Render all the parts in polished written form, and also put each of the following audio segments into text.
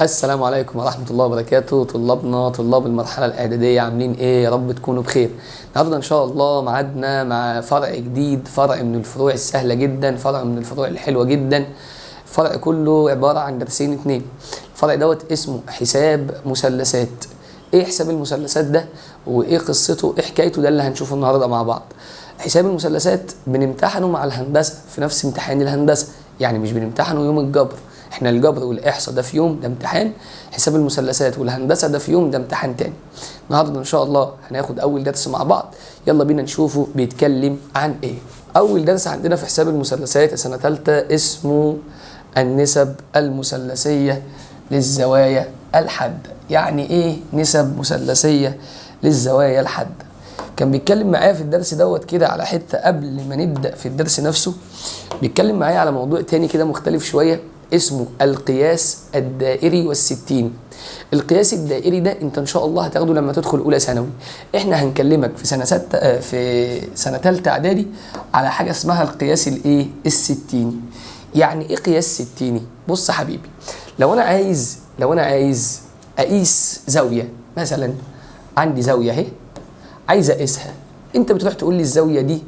السلام عليكم ورحمة الله وبركاته. طلابنا طلاب المرحلة الإعدادية عاملين إيه؟ يا رب تكونوا بخير. النهاردة إن شاء الله معادنا مع فرع جديد، فرع من الفروع السهلة جدا، فرع من الفروع الحلوة جدا. الفرع كله عبارة عن درسين اتنين. الفرع دوت اسمه حساب مثلثات. إيه حساب المثلثات ده؟ وإيه قصته؟ إيه حكايته؟ ده اللي هنشوفه النهاردة مع بعض. حساب المثلثات بنمتحنه مع الهندسة في نفس امتحان الهندسة، يعني مش بنمتحنه يوم الجبر. احنا الجبر والاحصاء ده في يوم، ده امتحان. حساب المثلثات والهندسة ده في يوم، ده امتحان تاني. النهارده ان شاء الله هناخد اول درس مع بعض، يلا بينا نشوفه بيتكلم عن ايه. اول درس عندنا في حساب المثلثات سنة ثالثة اسمه النسب المثلثيه للزوايا الحادة. يعني ايه نسب مثلثيه للزوايا الحادة؟ كان بيتكلم معايا في الدرس دوت كده على حتة قبل ما نبدا في الدرس نفسه، بيتكلم معايا على موضوع تاني كده مختلف شوية اسمه القياس الدائري والستيني. القياس الدائري ده انت ان شاء الله هتاخده لما تدخل اولى ثانوي. احنا هنكلمك في سنة ستة، في سنة ثالثة اعدادي على حاجة اسمها القياس الايه؟ الستيني. يعني ايه قياس ستيني؟ بص يا حبيبي، لو انا عايز اقيس زاوية مثلا، عندي زاوية اهي عايز اقيسها، انت بتروح تقول لي الزاوية دي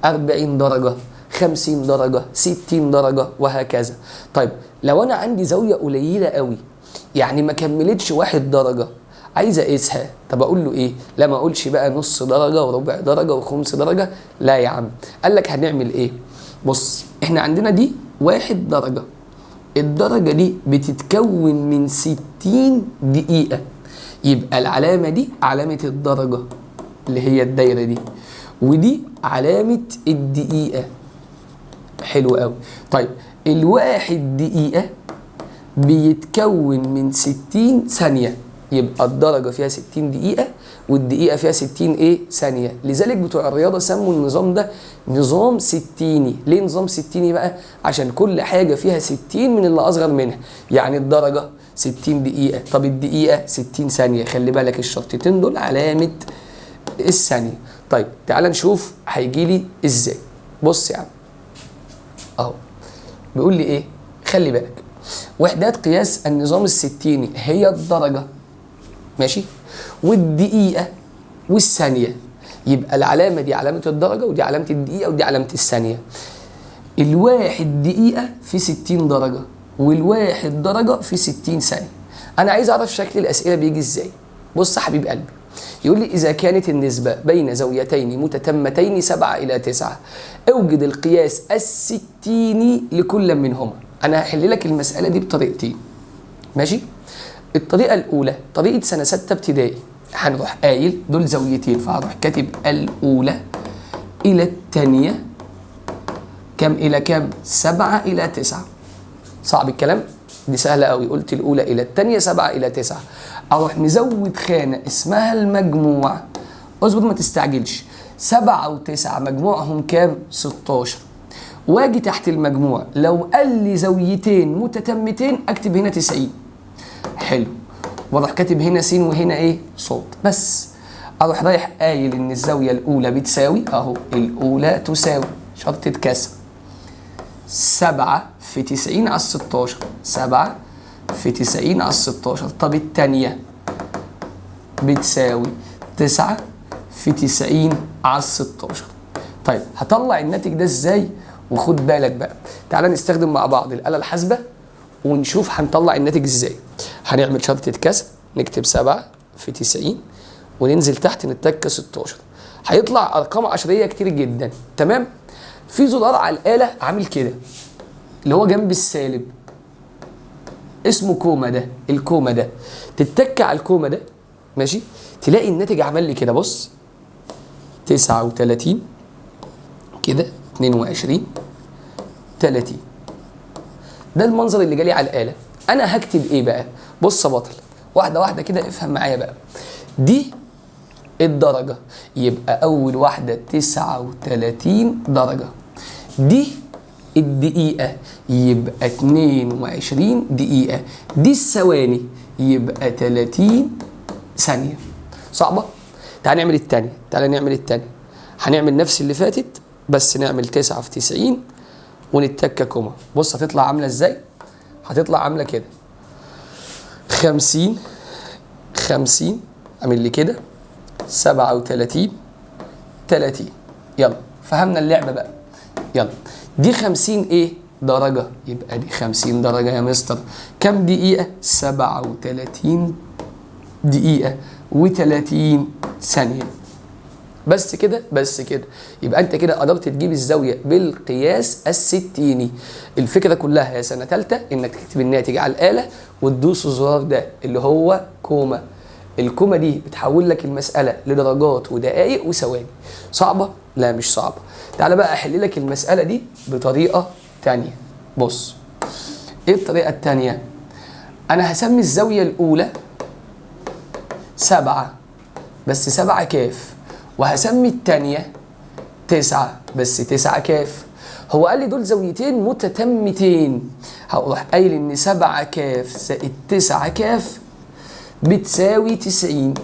40 درجه، 50 درجة، 60 درجة، وهكذا. طيب لو أنا عندي زاوية قليلة قوي، يعني ما كملتش 1 درجة، عايز أقيسها، طب أقول له إيه؟ لا ما أقولش بقى نص درجة وربع درجة وخمس درجة، لا يا عم. قال لك هنعمل إيه؟ بص، إحنا عندنا دي 1 درجة، الدرجة دي بتتكون من 60 دقيقة، يبقى العلامة دي علامة الدرجة اللي هي الدايرة دي، ودي علامة الدقيقة. حلو قوي. طيب 1 دقيقة بيتكون من 60 ثانية، يبقى الدرجة فيها 60 دقيقة والدقيقة فيها 60 ايه؟ ثانية. لذلك بتوع الرياضة سموا النظام ده نظام ستيني. ليه نظام ستيني بقى؟ عشان كل حاجة فيها 60 من اللي أصغر منها، يعني الدرجة 60 دقيقة، طب الدقيقة 60 ثانية. خلي بالك الشرطتين دول علامة الثانية. طيب تعال نشوف هيجيلي ازاي. بص يا عم اهو بيقول لي ايه؟ خلي بالك، وحدات قياس النظام الستيني هي الدرجة، ماشي، والدقيقة والثانية. يبقى العلامة دي علامة الدرجة، ودي علامة الدقيقة، ودي علامة الثانية. 1 دقيقة في 60 درجة، و1 درجة في 60 ثانية. أنا عايز أعرف شكل الأسئلة بيجي إزاي. بص يا حبيب قلبي، يقول لي إذا كانت النسبة بين زاويتين متتمتين 7 إلى 9، أوجد القياس الستيني لكل منهما. أنا هحل لك المسألة دي بطريقتين، ماشي؟ الطريقة الأولى طريقة سنة 6 ابتدائي، هنروح قايل دول زاويتين، فهروح كاتب الأولى إلى الثانية كام إلى كام؟ 7 إلى 9. صعب الكلام؟ دي سهلة قوي. قلت الأولى إلى الثانية 7 إلى 9، أروح مزود خانة اسمها المجموع. اظبط ما تستعجلش، 7 و9 مجموعهم كام؟ 16. واجي تحت المجموع لو قال لي زاويتين متتمتين أكتب هنا 90. حلو، واروح كاتب هنا س وهنا إيه؟ ص. بس أروح رايح قايل إن الزاوية الأولى بتساوي أهو، الأولى تساوي شرطة كسر 7 في 90 على 16، 7 في 90 على 16. طب التانية بتساوي 9 في 90 على 16. طيب هطلع الناتج ده ازاي؟ وخد بالك بقى، تعالى نستخدم مع بعض الآلة الحاسبة ونشوف هنطلع الناتج ازاي. هنعمل شرطة كسر، نكتب 7 في 90 وننزل تحت نتك 16، هيطلع أرقام عشرية كتير جدا. تمام؟ في زرار على الآلة عامل كده اللي هو جنب السالب اسمه كوما، ده الكوما ده تتك على الكوما ده، ماشي، تلاقي الناتج عمل لي كده. بص، 39 كده 22 30. ده المنظر اللي جالي على الآلة. أنا هكتب إيه بقى؟ بص يا بطل، واحدة واحدة كده افهم معايا بقى. دي الدرجة، يبقى أول واحدة 39 درجة. دي الدقيقة، يبقى 22 دقيقة. دي الثواني، يبقى 30 ثانية. صعبة؟ تعال نعمل التانية، تعال نعمل التانية. هنعمل نفس اللي فاتت بس نعمل 9 في 90 ونتك كوما. بص هتطلع عاملة ازاي؟ هتطلع عاملة كده. 50 50، اعمل لي كده 37 30. يلا فهمنا اللعبة بقى. يلا دي 50 ايه؟ درجة، يبقى دي 50 درجة يا مستر. كم دقيقة؟ 37 دقيقة و30 ثانية. بس كده، بس كده. يبقى انت كده قدرت تجيب الزاوية بالقياس الستيني. الفكرة كلها يا سنة تالتة انك تكتب الناتج على الآلة وتدوس الزرار ده اللي هو كوما. الكوما دي بتحول لك المسألة لدرجات ودقائق وثواني. صعبة؟ لا مش صعبة. تعالى بقى احل لك المسألة دي بطريقة تانية. بص ايه الطريقة التانية؟ انا هسمي الزاوية الأولى 7 بس 7 كاف، وهسمي التانية 9 بس 9 كاف. هو قال لي دول زاويتين متتمتين، هروح قايل ان 7 كاف زائد 9 كاف بتساوي 90.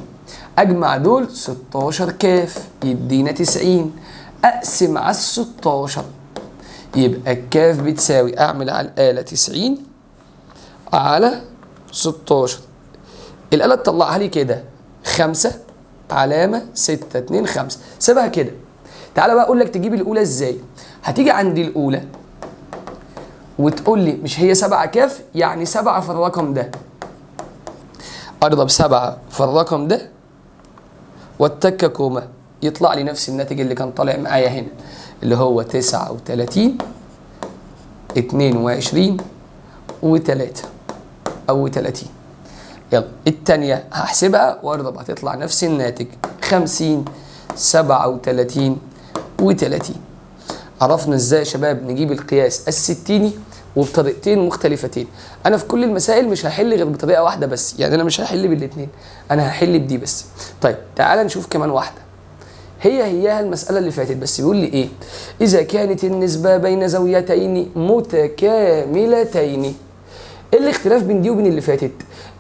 اجمع دول 16 كاف يدينا 90، اقسم على 16 يبقى الكاف بتساوي، اعمل على الآلة 90 على 16، الآلة تطلعها لي كده 5.625. سيبها كده. تعالى بقى اقول لك تجيب الاولى ازاي. هتيجي عند الاولى وتقول لي مش هي 7 كاف، يعني 7 في الرقم ده، اضرب 7 في الرقم ده والتكه كوما، يطلع لي نفس الناتج اللي كان طالع معايا هنا اللي هو 39 22 و3 او 30. يلا التانية هحسبها واضرب، هتطلع نفس الناتج 50 37 و30. عرفنا ازاي يا شباب نجيب القياس الستيني وبطريقتين مختلفتين. انا في كل المسائل مش هحل غير بطريقة واحدة بس، يعني انا مش هحل بالاثنين، انا هحل بدي بس. طيب تعال نشوف كمان واحدة، هي هياها المسألة اللي فاتت، بس بيقول لي ايه؟ اذا كانت النسبة بين زاويتين متكاملتين. ايه الاختلاف بين دي وبين اللي فاتت؟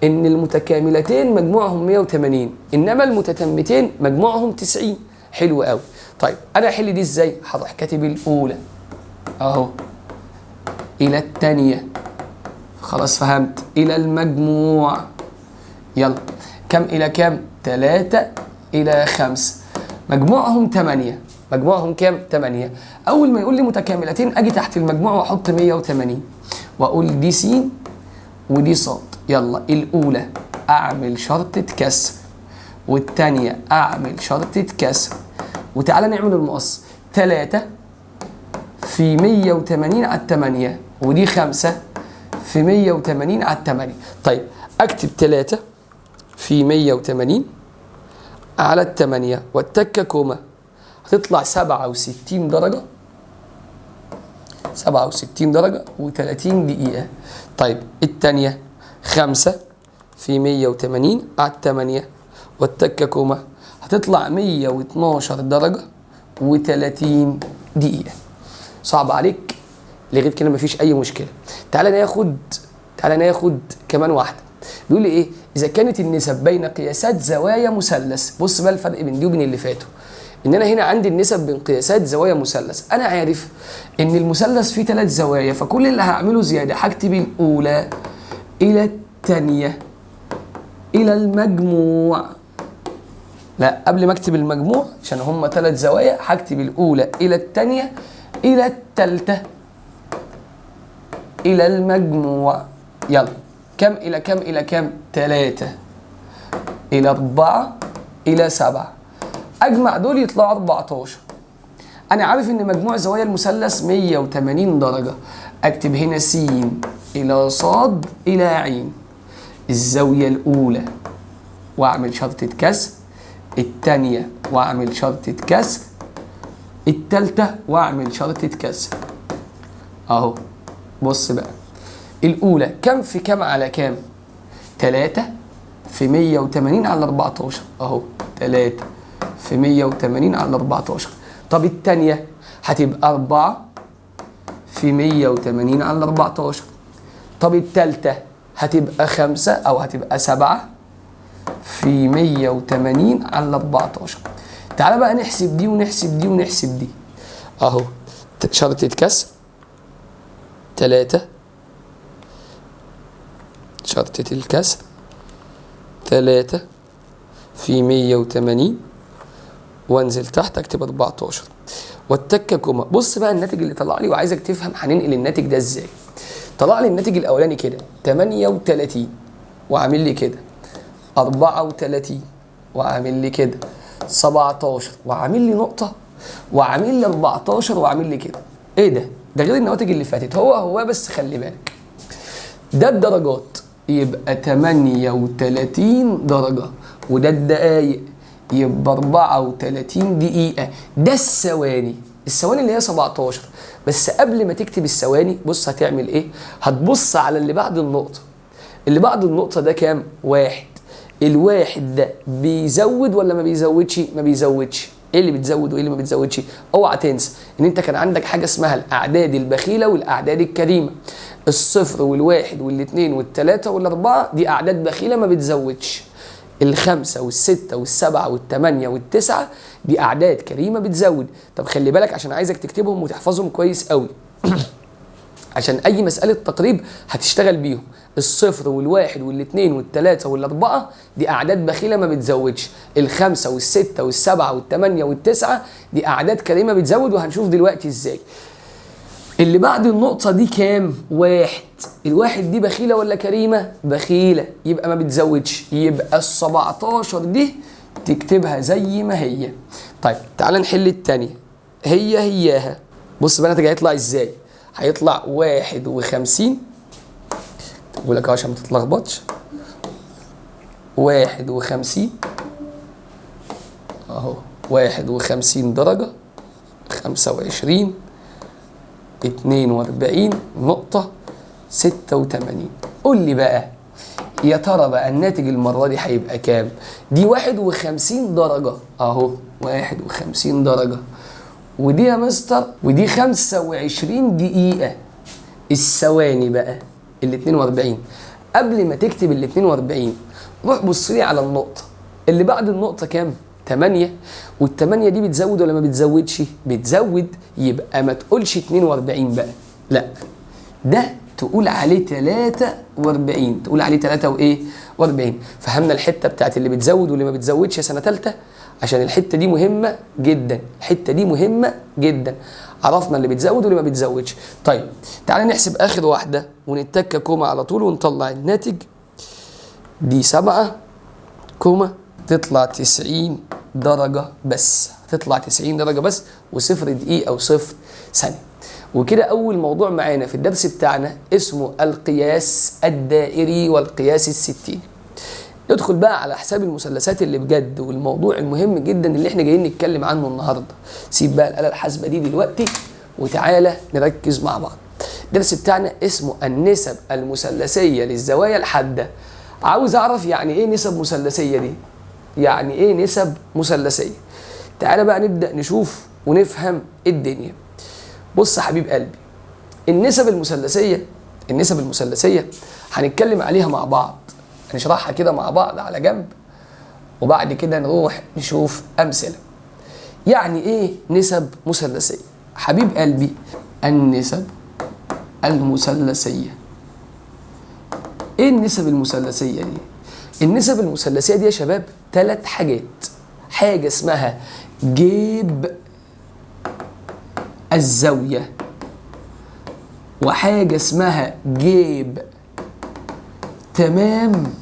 ان المتكاملتين مجموعهم 180، انما المتتمتين مجموعهم 90. حلو قوي. طيب انا احل دي ازاي؟ هروح كاتب الاولى اهو الى الثانية، خلاص فهمت، الى المجموع. يلا كم الى كم؟ 3 الى 5، مجموعهم 8. مجموعهم كام؟ 8. اول ما يقول لي متكاملتين اجي تحت المجموع واحط 180 واقول دي س ودي ص. يلا الاولى اعمل شرطة كسر والثانية اعمل شرطة كسر، وتعالى نعمل المقص. 3 في 180 على 8، ودي 5 في 180 على 8. طيب اكتب 3 في 180 على 8 والتكه كوما، هتطلع 67 درجة، 67 درجة و30 دقيقة. طيب التانية 5 في 180 على 8 والتكة كوما، هتطلع 112 درجة و30 دقيقة. صعب عليك؟ لغير كده مفيش أي مشكلة. تعالى ناخد كمان واحدة. بيقول لي إيه؟ إذا كانت النسب بين قياسات زوايا مثلث. بص بقى الفرق بين دي وبين اللي فاتوا، إن أنا هنا عندي النسب بين قياسات زوايا مثلث. أنا عارف إن المثلث فيه 3 زوايا، فكل اللي هعمله زيادة هكتب الأولى إلى الثانية إلى المجموع. لا قبل ما أكتب المجموع عشان هما 3 زوايا، هكتب الأولى إلى الثانية إلى الثالثة إلى المجموع. يلا كم إلى كم إلى كم؟ 3 إلى 4 إلى 7. أجمع دول يطلعوا 14. أنا عارف إن مجموع زوايا المثلث 180 درجة، أكتب هنا س إلى ص إلى ع. الزاوية الأولى وأعمل شرطة كسر، الثانية وأعمل شرطة كسر، الثالثة وأعمل شرطة كسر. أهو بص بقى، الأولى كم في كم على كام؟ 3 في 180 على 14، أهو 3 في 180 على 14. طب الثانية هتبقى 4 في 180 على 14. طب الثالثة هتبقى 5 أو هتبقى 7 في 180 على 14. تعالى بقى نحسب دي ونحسب دي ونحسب دي. أهو شرطة كسر 3 شرطة الكسر 3 في 180، وانزل تحت اكتب 14 والتكه comma. بص بقى الناتج اللي طلع لي، وعايزك تفهم هننقل الناتج ده ازاي. طلع لي الناتج الاولاني كده 38، وعامل لي كده 34، وعامل لي كده 17، وعامل لي نقطة، وعامل لي 14، وعامل لي كده. ايه ده؟ ده غير النواتج اللي فاتت، هو هو، بس خلي بالك ده الدرجات يبقى 38 درجة، وده الدقايق يبقى 34 دقيقة، ده الثواني، الثواني اللي هي 17. بس قبل ما تكتب الثواني بص هتعمل ايه؟ هتبص على اللي بعد النقطة. اللي بعد النقطة ده كام؟ 1. الواحد ده بيزود ولا ما بيزودش؟ ما بيزودش. ايه اللي بتزود وايه اللي ما بتزودش؟ اوعى تنسى ان انت كان عندك حاجة اسمها الاعداد البخيله والاعداد الكريمة. الصفر والواحد والاثنين والثلاثة والاربعة دي اعداد بخيله ما بتزودش. الخمسة والستة والسبعة والثمانية والتسعه دي اعداد كريمة بتزود. طب خلي بالك عشان عايزك تكتبهم وتحفظهم كويس قوي عشان اي مسالة تقريب هتشتغل بيهم. الصفر والواحد والاثنين والثلاثة والاربعة دي اعداد بخيله ما بتزودش. الخمسة والستة والسبعة والثمانية والتسعه دي اعداد كريمة بتزود، وهنشوف دلوقتي ازاي. اللي بعد النقطة دي كام؟ 1. الواحد دي بخيله ولا كريمة؟ بخيله، يبقى ما بتزودش، يبقى ال 17 دي تكتبها زي ما هي. طيب تعال نحل الثانية، هي هياها. بص بقى الناتج هيطلع ازاي؟ هيطلع 51، بقول لك عشان ما تتلخبطش، 51 اهو، 51 درجة 25 42.86. قول لي بقى يا ترى بقى الناتج المرة دي هيبقى كام؟ دي 51 درجة اهو، 51 درجة، ودي يا مستر ودي 25 دقيقة. الثواني بقى ال 42. قبل ما تكتب ال 42 روح بص لي على النقطة اللي بعد النقطة كام؟ 8، وال8 دي بتزود ولا ما بتزودش؟ بتزود، يبقى ما تقولش 42 بقى، لا ده تقول عليه 43، تقول عليه 3 وايه؟ و40. فهمنا الحتة بتاعت اللي بتزود واللي ما بتزودش يا سنة ثالثة؟ عشان الحتة دي مهمة جدا، الحتة دي مهمة جدا. عرفنا اللي بتزود واللي ما بتزودش. طيب تعالى نحسب اخر واحدة ونتك comma على طول ونطلع الناتج. دي 7 comma تطلع 90 درجه بس، تطلع 90 درجه بس وصفر دقيقة وصفر ثانية. وكده اول موضوع معانا في الدرس بتاعنا اسمه القياس الدائري والقياس الستيني. ندخل بقى على حساب المثلثات اللي بجد، والموضوع المهم جدا اللي احنا جايين نتكلم عنه النهارده. سيب بقى الآلة الحاسبة دي دلوقتي وتعالى نركز مع بعض. الدرس بتاعنا اسمه النسب المثلثية للزوايا الحادة. عاوز اعرف يعني ايه نسب مثلثية دي؟ يعني ايه نسب مثلثية؟ تعالى بقى نبدأ نشوف ونفهم الدنيا. بص يا حبيب قلبي، النسب المثلثية، النسب المثلثية هنتكلم عليها مع بعض، هنشرحها كده مع بعض على جنب، وبعد كده نروح نشوف أمثلة. يعني إيه نسب مثلثية؟ حبيب قلبي النسب المثلثية. إيه النسب المثلثية دي؟ النسب المثلثية دي يا شباب 3 حاجات. حاجة اسمها جيب الزاوية، وحاجة اسمها جيب تمام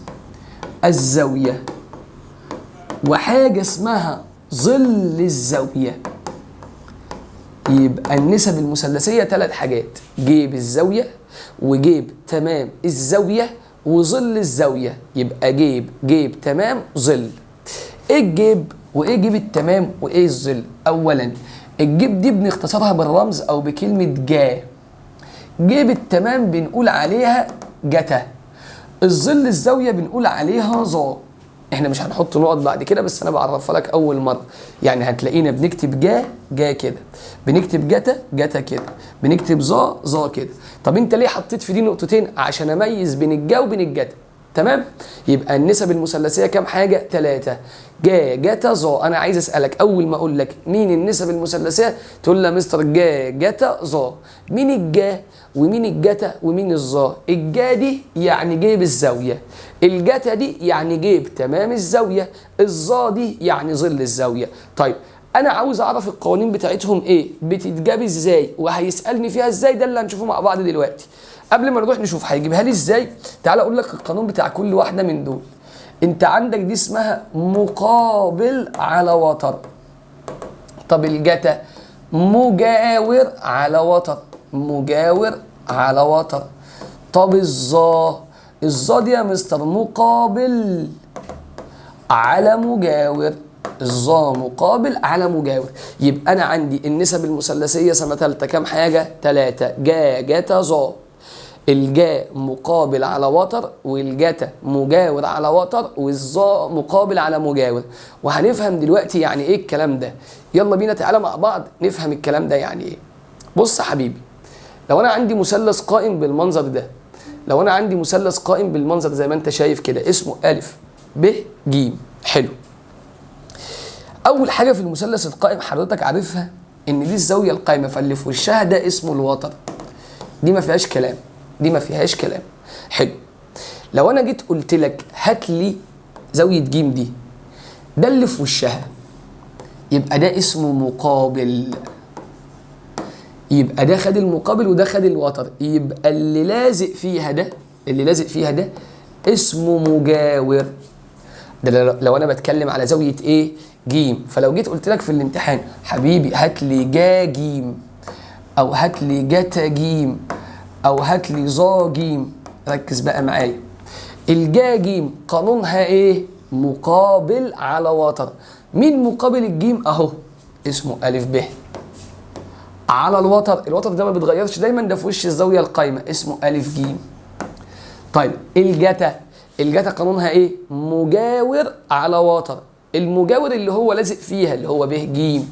الزاوية، وحاجة اسمها ظل الزاوية. يبقى النسب المثلثية 3 حاجات: جيب الزاوية، وجيب تمام الزاوية، وظل الزاوية. يبقى جيب، جيب تمام، ظل. ايه الجيب وايه جيب التمام وايه الظل؟ اولا الجيب دي بنختصرها بالرمز او بكلمة جا. جيب التمام بنقول عليها جتا. الظل الزاوية بنقول عليها ظا. احنا مش هنحط نقط بعد كده، بس انا بعرفها لك اول مرة. يعني هتلاقينا بنكتب جا جا كده، بنكتب جتا جتا كده، بنكتب ظا ظا كده. طب انت ليه حطيت في دي نقطتين؟ عشان اميز بين الجا وبين الجتا. تمام؟ يبقى النسب المثلثيه كام حاجة؟ 3، جا جتا ظا. انا عايز اسالك اول ما اقول لك مين النسب المثلثيه تقول لي يا مستر جا جتا ظا. مين الجا ومين الجتا ومين الظا؟ الجا دي يعني جيب الزاوية، الجتا دي يعني جيب تمام الزاوية، الظا دي يعني ظل الزاوية. طيب انا عاوز اعرف القوانين بتاعتهم ايه، بتتجاب ازاي، وهيسالني فيها ازاي، ده اللي هنشوفه مع بعض دلوقتي. قبل ما نروح نشوف هيجيبها لي ازاي، تعال اقول لك القانون بتاع كل واحدة من دول. انت عندك دي اسمها مقابل على وتر. طب الجتا مجاور على وتر، مجاور على وتر. طب الظا، الظا دي يا مستر مقابل على مجاور، الظا مقابل على مجاور. يبقى انا عندي النسب المثلثيه سنة ثالثة كام حاجة؟ 3، جا جتا ظا. الجا مقابل على وتر، والجتا مجاور على وتر، والظا مقابل على مجاور. وهنفهم دلوقتي يعني ايه الكلام ده. يلا بينا تعالى مع بعض نفهم الكلام ده يعني ايه. بص يا حبيبي، لو انا عندي مثلث قائم بالمنظر ده، لو انا عندي مثلث قائم بالمنظر زي ما انت شايف كده، اسمه أ ب ج. حلو. اول حاجة في المثلث القائم حضرتك عارفها ان دي الزاوية القائمة، فاللي في وشها ده اسمه الوتر. دي ما فيهاش كلام، دي ما فيهاش كلام. حلو. لو انا جيت قلت لك هات لي زاوية ج دي، ده اللي في وشها، يبقى ده اسمه مقابل. يبقى ده خد المقابل وده خد الوتر، يبقى اللي لازق فيها ده، اللي لازق فيها ده اسمه مجاور. ده لو انا بتكلم على زاوية ايه؟ ج. فلو جيت قلت لك في الامتحان حبيبي هات لي جا ج، او هات لي جتا ج، او هات لي ظا ج، ركز بقى معايا. الجا ج قانونها ايه؟ مقابل على وتر. مين مقابل الجيم؟ اهو اسمه أ ب على الوتر. الوتر ده ما بيتغيرش دايما، ده في وش الزاوية القايمة، اسمه أ ج. طيب الجتا، الجتا قانونها ايه؟ مجاور على وتر. المجاور اللي هو لازق فيها اللي هو ب ج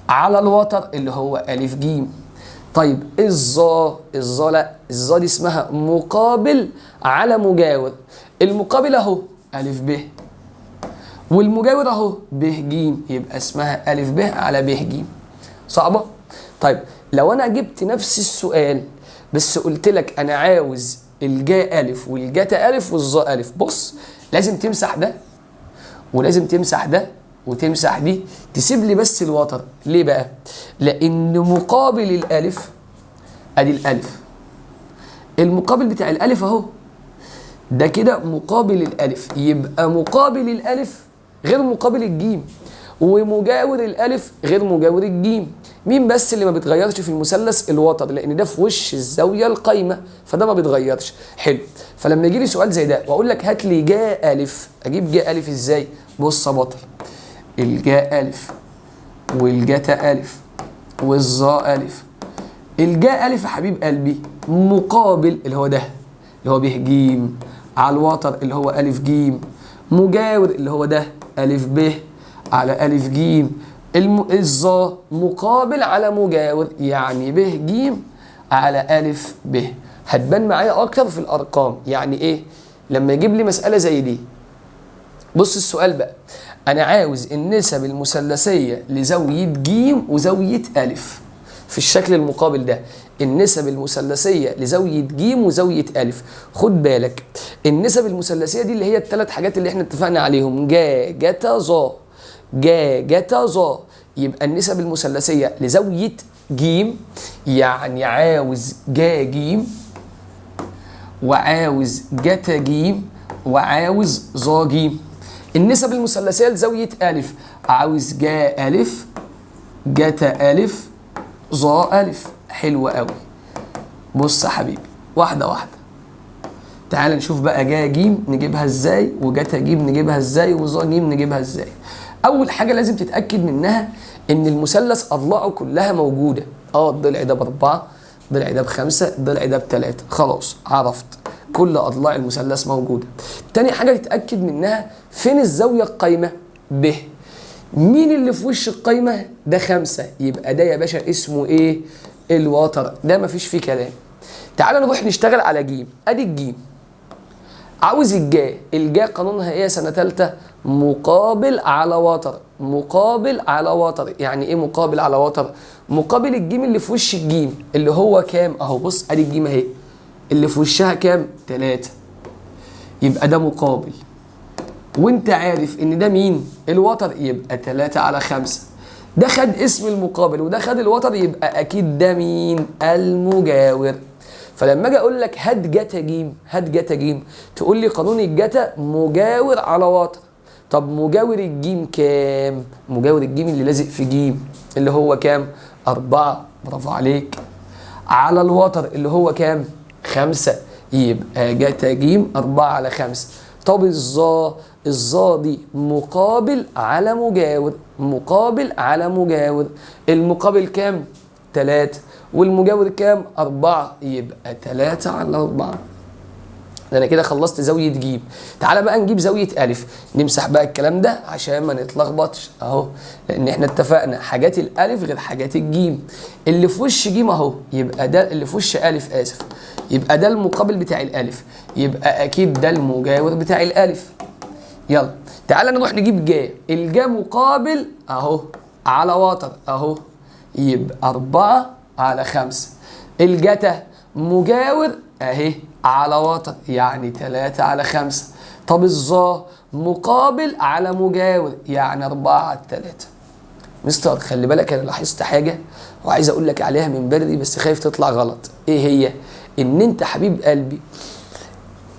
على الوتر اللي هو أ ج. طيب الظا، الظا لا، الظا دي اسمها مقابل على مجاور. المقابل اهو أ ب، والمجاور اهو ب ج، يبقى اسمها أ ب على ب ج. صعبة؟ طيب لو انا جبت نفس السؤال بس قلت لك انا عاوز الجا أ والجتا أ والظا أ، بص لازم تمسح ده ولازم تمسح ده وتمسح دي، تسيب لي بس الوتر. ليه بقى؟ لأن مقابل الألف، أدي الألف، المقابل بتاع الألف أهو، ده كده مقابل الألف، يبقى مقابل الألف غير مقابل الجيم، ومجاور الألف غير مجاور الجيم. مين بس اللي ما بيتغيرش في المثلث؟ الوتر، لأن ده في وش الزاوية القايمة، فده ما بيتغيرش. حلو. فلما يجي لي سؤال زي ده وأقول لك هات لي جا ألف، أجيب جا ألف إزاي؟ بص يا بطل، الجا ألف والجتا ألف والظا ألف. الجا ألف يا حبيب قلبي مقابل اللي هو ده اللي هو ب ج على الوتر اللي هو أ ج، مجاور اللي هو ده أ ب على أ ج، الظا مقابل على مجاور يعني ب ج على أ ب. هتبان معايا أكتر في الأرقام. يعني إيه؟ لما يجيب لي مسألة زي دي، بص السؤال بقى، أنا عاوز النسب المثلثية لزاوية ج وزاوية أ في الشكل المقابل ده، النسب المثلثية لزاوية ج وزاوية أ. خد بالك النسب المثلثية دي اللي هي الثلاث حاجات اللي احنا اتفقنا عليهم، جا جتا ظا، جا جتا ظا. يبقى النسب المثلثية لزاوية ج يعني عاوز جا ج وعاوز جتا ج وعاوز ظا ج. النسب المثلثية لزاوية أ عاوز جا أ جتا أ ظا أ. حلو قوي. بص يا حبيبي واحدة واحدة، تعال نشوف بقى جا ج نجيبها ازاي، وجتا ج نجيبها ازاي، وظا ج نجيبها ازاي. أول حاجة لازم تتأكد منها إن المثلث أضلاعه كلها موجودة. الضلع ده ب4، الضلع ده ب5، الضلع ده ب3، خلاص عرفت كل أضلاع المثلث موجودة. تاني حاجة تتأكد منها فين الزاوية القايمة؟ ب. مين اللي في وش القايمة؟ ده 5، يبقى ده يا باشا اسمه ايه؟ الوتر، ده مفيش فيه كلام. تعال نروح نشتغل على ج. ادي الجيم، عاوز الجا، الجا قانونها ايه يا سنة ثالثة؟ مقابل على وتر، مقابل على وتر. يعني ايه مقابل على وتر؟ مقابل الجيم اللي في وش الجيم اللي هو كام؟ اهو بص ادي الجيم اهي، اللي في وشها كام؟ 3، يبقى ده مقابل. وانت عارف ان ده مين؟ الوتر، يبقى 3 على 5. ده خد اسم المقابل وده خد الوتر، يبقى اكيد ده مين؟ المجاور. فلما اجي اقول لك هات جتا جيم، هات جتا جيم، تقول لي قانون الجتا مجاور على وتر. طب مجاور الجيم كام؟ مجاور الجيم اللي لازق في جيم اللي هو كام؟ 4، برافو عليك. على الوتر اللي هو كام؟ 5، يبقى جتا جيم 4 على 5. طب الظا، الظا دي مقابل على مجاور، مقابل على مجاور. المقابل كام؟ 3، والمجاور كام؟ 4، يبقى 3 على 4. ده انا كده خلصت زاوية جيم. تعالى بقى نجيب زاوية ألف، نمسح بقى الكلام ده عشان ما نتلخبطش اهو، لأن احنا اتفقنا حاجات الألف غير حاجات الجيم. اللي في وش جيم اهو، يبقى ده اللي في وش ألف، آسف، يبقى ده المقابل بتاع الألف، يبقى أكيد ده المجاور بتاع الألف. يلا تعالى نروح نجيب جا. الجا مقابل اهو على وتر اهو، يبقى 4 على 5. الجتا مجاور اهي على وتر، يعني 3 على 5. طب الظا مقابل على مجاور، يعني 4 على 3. مستر خلي بالك انا لاحظت حاجة وعايز اقول لك عليها من بدري بس خايف تطلع غلط. ايه هي؟ ان انت حبيب قلبي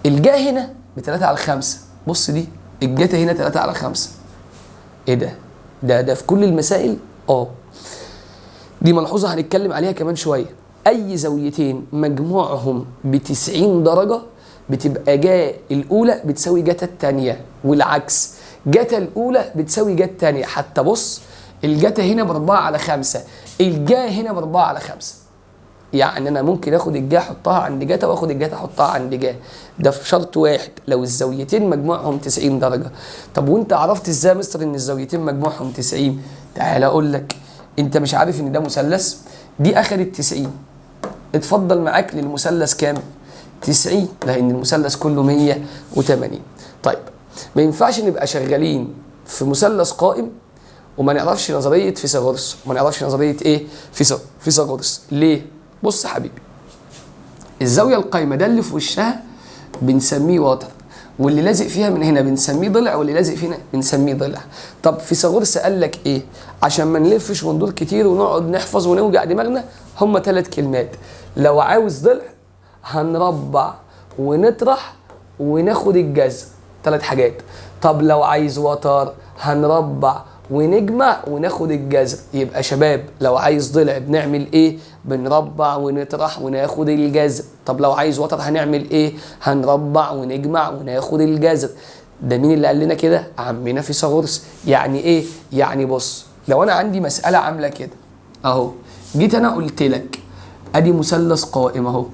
الجا هنا ب 3 على 5، بص دي الجتا هنا 3 على 5. ايه ده؟ ده في كل المسائل؟ اه دي ملحوظة هنتكلم عليها كمان شوية. أي زاويتين مجموعهم ب90 درجة بتبقى جا الأولى بتساوي جتا التانية، والعكس جتا الأولى بتساوي جا التانية. حتى بص الجتا هنا ب4 على 5، الجا هنا ب4 على 5. يعني أنا ممكن آخد الجا أحطها عند جتا وآخد الجتا أحطها عند جا، ده في شرط واحد لو الزاويتين مجموعهم 90 درجة. طب وأنت عرفت إزاي يا مستر إن الزاويتين مجموعهم 90؟ تعالى أقول لك. أنت مش عارف إن ده مثلث؟ دي أخدت 90، اتفضل معاك للمثلث كام؟ 90، لأن المثلث كله 180. طيب ما ينفعش نبقى شغالين في مثلث قائم وما نعرفش نظرية فيثاغورس، وما نعرفش نظرية إيه؟ فيثاغورس. ليه؟ بص حبيبي، الزاوية القايمة ده اللي في وشها بنسميه وتر، واللي لازق فيها من هنا بنسميه ضلع، واللي لازق فينا بنسميه ضلع. طب فيثاغورس قال لك ايه؟ عشان ما نلفش وندور كتير ونقعد نحفظ ونوجع دماغنا، هما 3 كلمات. لو عاوز ضلع هنربع ونطرح وناخد الجذر، 3 حاجات. طب لو عايز وتر هنربع ونجمع وناخد الجذر. يبقى شباب لو عايز ضلع بنعمل ايه؟ بنربع ونطرح وناخد الجذر. طب لو عايز وتر هنعمل ايه؟ هنربع ونجمع وناخد الجذر. ده مين اللي قال لنا كده؟ عمنا فيثاغورس. يعني ايه؟ يعني بص لو انا عندي مسألة عاملة كده اهو، جيت انا قلت لك ادي مثلث قائم اهو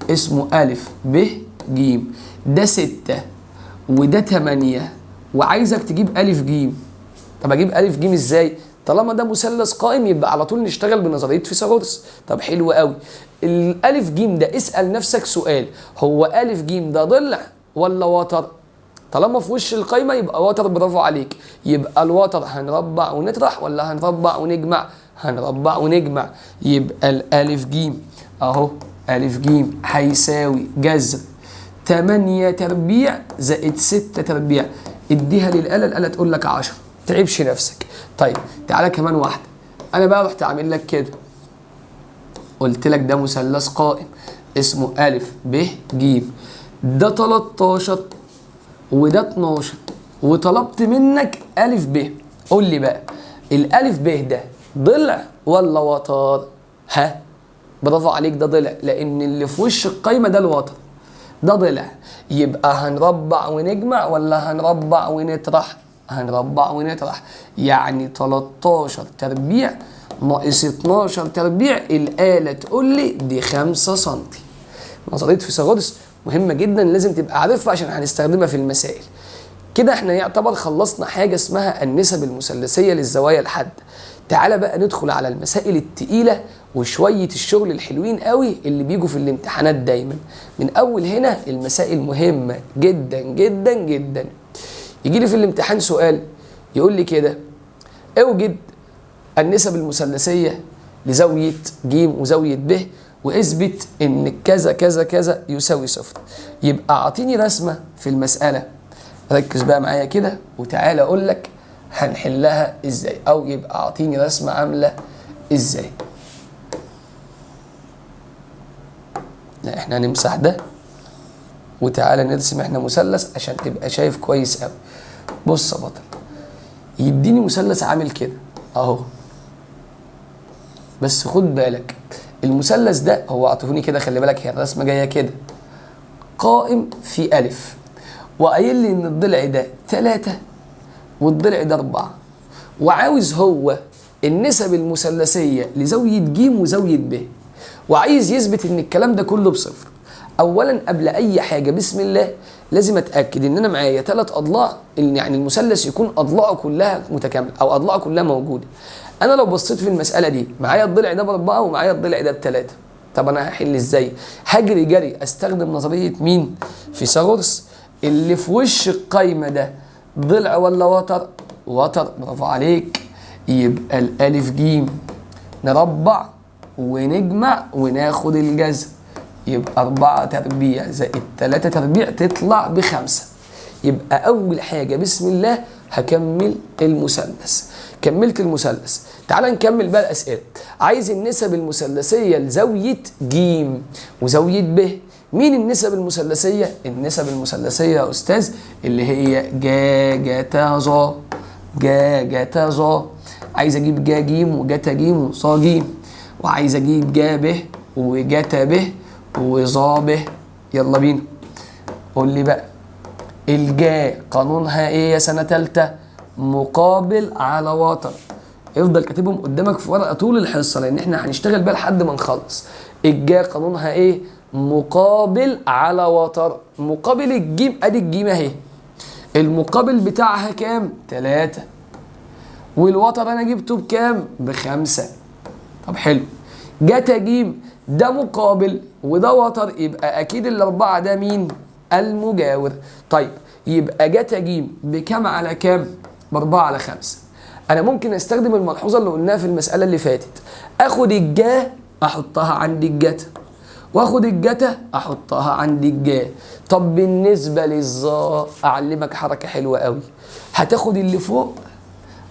اسمه أ ب ج، ده 6 وده 8، وعايزك تجيب أ ج. طب اجيب أ ج ازاي؟ طالما ده مثلث قائم يبقى على طول نشتغل بنظرية فيثاغورس. طب حلو قوي. الألف ج ده اسأل نفسك سؤال، هو أ ج ده ضلع ولا وتر؟ طالما في وش القايمة يبقى وتر، برافو عليك. يبقى الوتر هنربع ونطرح ولا هنربع ونجمع؟ هنربع ونجمع. يبقى الألف ج اهو، ألف ج هيساوي جذر 8 تربيع زائد 6 تربيع. اديها للآلة، الآلة تقول لك 10. تعبش نفسك. طيب تعالى كمان واحدة. أنا بقى رحت عامل لك كده، قلت لك ده مثلث قائم اسمه أ ب ج، ده 13 وده 12، وطلبت منك أ ب. قول لي بقى الألف ب ده ضلع ولا وتر؟ ها برافو عليك، ده ضلع، لأن اللي في وش القايمة ده الوتر، ده ضلع. يبقى هنربع ونجمع ولا هنربع ونطرح؟ هنربع ونطرح. يعني 13 تربيع ناقص 12 تربيع، الآلة تقول لي دي 5 سنتي. نظرية فيثاغورس مهمة جدا، لازم تبقى عارفها عشان هنستخدمها في المسائل. كده احنا يعتبر خلصنا حاجة اسمها النسب المثلثية للزوايا الحادة. تعالى بقى ندخل على المسائل التقيلة وشوية الشغل الحلوين قوي اللي بيجوا في الامتحانات دايما. من أول هنا المسائل مهمة جدا جدا جدا. يجي لي في الامتحان سؤال يقول لي كده: اوجد النسب المثلثية لزاوية ج وزاوية ب واثبت ان كذا كذا كذا يساوي صفر. يبقى اعطيني رسمة في المسألة، ركز بقى معايا كده وتعالى اقول لك هنحلها ازاي، او يبقى اعطيني رسمة عاملة ازاي. لا احنا هنمسح ده وتعالى نرسم احنا مثلث عشان تبقى شايف كويس قوي. بص يا بطل، يديني مثلث عامل كده اهو، بس خد بالك المثلث ده هو عطفوني كده، خلي بالك هي الرسمة جاية كده، قائم في ألف، وقايل لي إن الضلع ده 3 والضلع ده 4، وعاوز هو النسب المثلثية لزاوية ج وزاوية ب، وعايز يثبت إن الكلام ده كله بصفر. أولا قبل أي حاجة بسم الله لازم أتأكد إن أنا معايا 3 أضلاع، يعني المثلث يكون أضلاعه كلها متكاملة أو أضلاعه كلها موجودة. أنا لو بصيت في المسألة دي معايا الضلع ده ب4 ومعايا الضلع ده ب3، طب أنا هحل إزاي؟ هجري جري أستخدم نظرية مين؟ فيثاغورس. اللي في وش القايمة ده ضلع ولا وتر؟ وتر، برافو عليك. يبقى الألف جيم نربع ونجمع وناخد الجذر، يبقى 4 تربيع زائد 3 تربيع تطلع ب5. يبقى أول حاجة بسم الله هكمل المثلث. كملت المثلث، تعال نكمل بقى الأسئلة. عايز النسب المثلثية لزاوية ج وزاوية ب. مين النسب المثلثية؟ النسب المثلثية يا أستاذ اللي هي جا جتا ظا، جا جتا ظا. عايز أجيب جا ج وجتا ج وصا ج، وعايز أجيب جا ب وجتا ب وظا ب. يلا بينا، قول لي بقى الجا قانونها ايه يا سنة تالتة؟ مقابل على وتر. افضل كاتبهم قدامك في ورقة طول الحصة لأن احنا هنشتغل بقى لحد ما نخلص. الجا قانونها ايه؟ مقابل على وتر. مقابل الجيم، ادي الجيم اهي، المقابل بتاعها كام؟ 3، والوتر انا جبته بكام؟ ب5. طب حلو، جتا جيم ده مقابل وده وتر، يبقى اكيد ال4 ده مين؟ المجاور. طيب يبقى جتا جيم بكام على كام؟ ب4 على 5. انا ممكن استخدم الملحوظة اللي قلناها في المسالة اللي فاتت، اخد الجا احطها عند الجتا، واخد الجتا احطها عند الجا. طب بالنسبة للظا اعلمك حركة حلوة قوي، هتاخد اللي فوق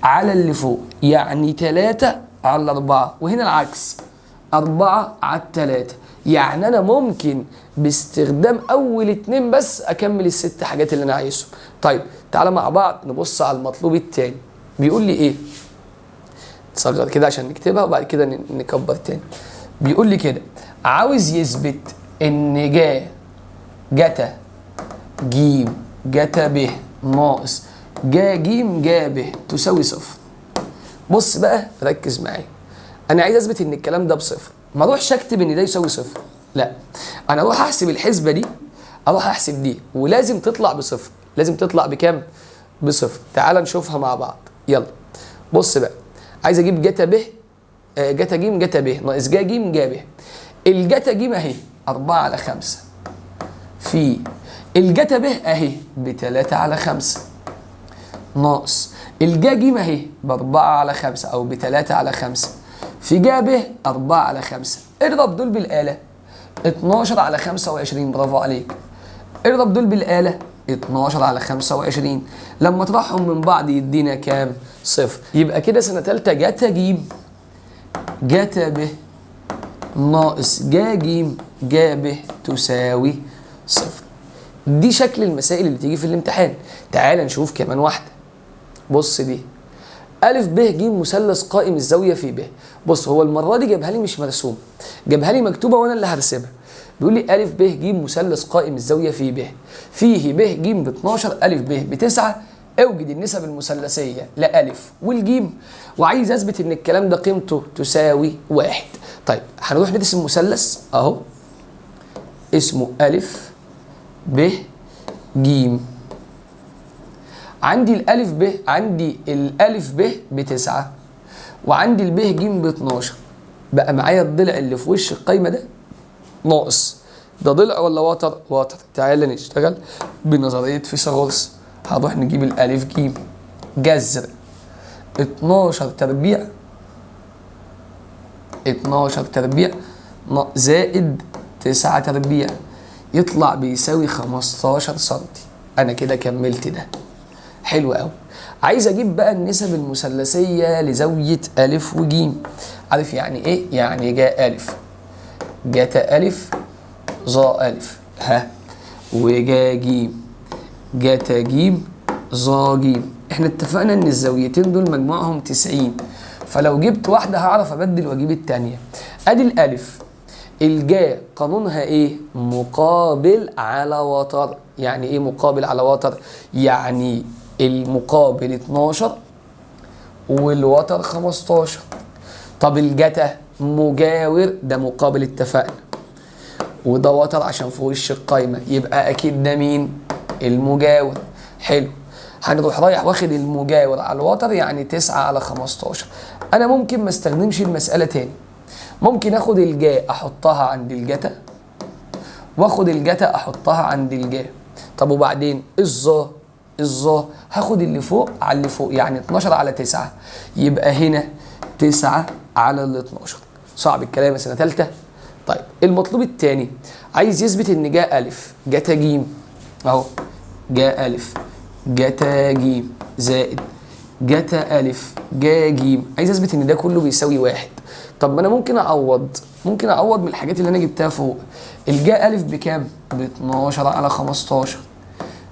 على اللي فوق، يعني 3 على 4، وهنا العكس 4 على 3. يعني انا ممكن باستخدام اول 2 بس اكمل ال6 حاجات اللي انا عايزهم. طيب تعالى مع بعض نبص على المطلوب التاني. بيقول لي ايه؟ نصغر كده عشان نكتبها وبعد كده نكبر تاني. بيقول لي كده عاوز يثبت ان جا جتا جيم جتا ب ناقص جا جيم جا ب تساوي صفر. بص بقى ركز معايا، انا عايز اثبت ان الكلام ده بصفر. ما اروحش اكتب ان ده يساوي صفر، لا، انا اروح احسب الحسبة دي، اروح احسب دي، ولازم تطلع بصفر. لازم تطلع بكام؟ بصفر. تعال نشوفها مع بعض، يلا. بص بقى، عايز اجيب جتا ب جتا جيم جتا ب ناقص جا جيم جا ب. الجتا جيم اهي 4 على 5 في الجتا ب اهي ب3 على 5 ناقص الجا جيم اهي ب4 على 5 او ب3 على 5 في جا ب 4 على 5. اضرب دول بالآلة 12 على 25، برافو عليك. اضرب دول بالآلة 12 على 25، لما تطرحهم من بعض يدينا كام؟ صفر. يبقى كده سنة تالتة جتا جيم جتا ب ناقص جا جيم جا ب تساوي صفر. دي شكل المسائل اللي تيجي في الامتحان. تعال نشوف كمان واحدة. بص دي ألف ب ج مثلث قائم الزاوية في ب. بص هو المرة دي جابها لي مش مرسوم، جابها لي مكتوبة وأنا اللي هرسمها. بيقول لي ألف ب ج مثلث قائم الزاوية في ب، فيه ب ج ب 12، ألف ب ب 9، اوجد النسب المثلثية لألف والجيم، وعايز أثبت إن الكلام ده قيمته تساوي 1. طيب هنروح نرسم مثلث أهو اسمه ألف ب ج. عندي الالف ب، عندي الالف ب ب9 وعندي الب ج ب12. بقى معايا الضلع اللي في وش القايمة ده ناقص، ده ضلع ولا وتر؟ وتر. تعالى نشتغل بنظرية فيثاغورس. هنروح نجيب الالف ج جذر 12 تربيع 12 تربيع زائد 9 تربيع يطلع بيساوي 15 سنتي. انا كده كملت ده، حلو قوي. عايز اجيب بقى النسب المثلثيه لزاويه الف وجيم. عارف يعني ايه؟ يعني جا الف جتا الف ظا الف، ها، وجا جيم جتا جيم ظا جيم. احنا اتفقنا ان الزاويتين دول مجموعهم 90، فلو جبت واحدة هعرف ابدل واجيب الثانية. ادي الالف، الجا قانونها ايه؟ مقابل على وتر. يعني ايه مقابل على وتر؟ يعني المقابل 12 والوتر 15. طب الجتا مجاور، ده مقابل اتفقنا، وده وتر عشان في وش القايمة، يبقى اكيد ده مين؟ المجاور. حلو، هنروح رايح واخد المجاور على الوتر، يعني 9 على 15. انا ممكن ما استخدمش المسالة تاني، ممكن اخد الجاء احطها عند الجتا، واخد الجتا احطها عند الجاء. طب وبعدين الظا، الظا هاخد اللي فوق على اللي فوق، يعني 12 على 9، يبقى هنا 9 على ال 12. صعب الكلام يا سنة ثالثة. طيب المطلوب الثاني عايز يثبت ان جاء الف جتا جيم، اهو جاء الف جتا جيم زائد جتا الف جا جيم، عايز اثبت ان ده كله بيساوي 1. طب ما انا ممكن اعوض، ممكن اعوض من الحاجات اللي انا جبتها فوق. الجا الف بكام؟ ب 12 على 15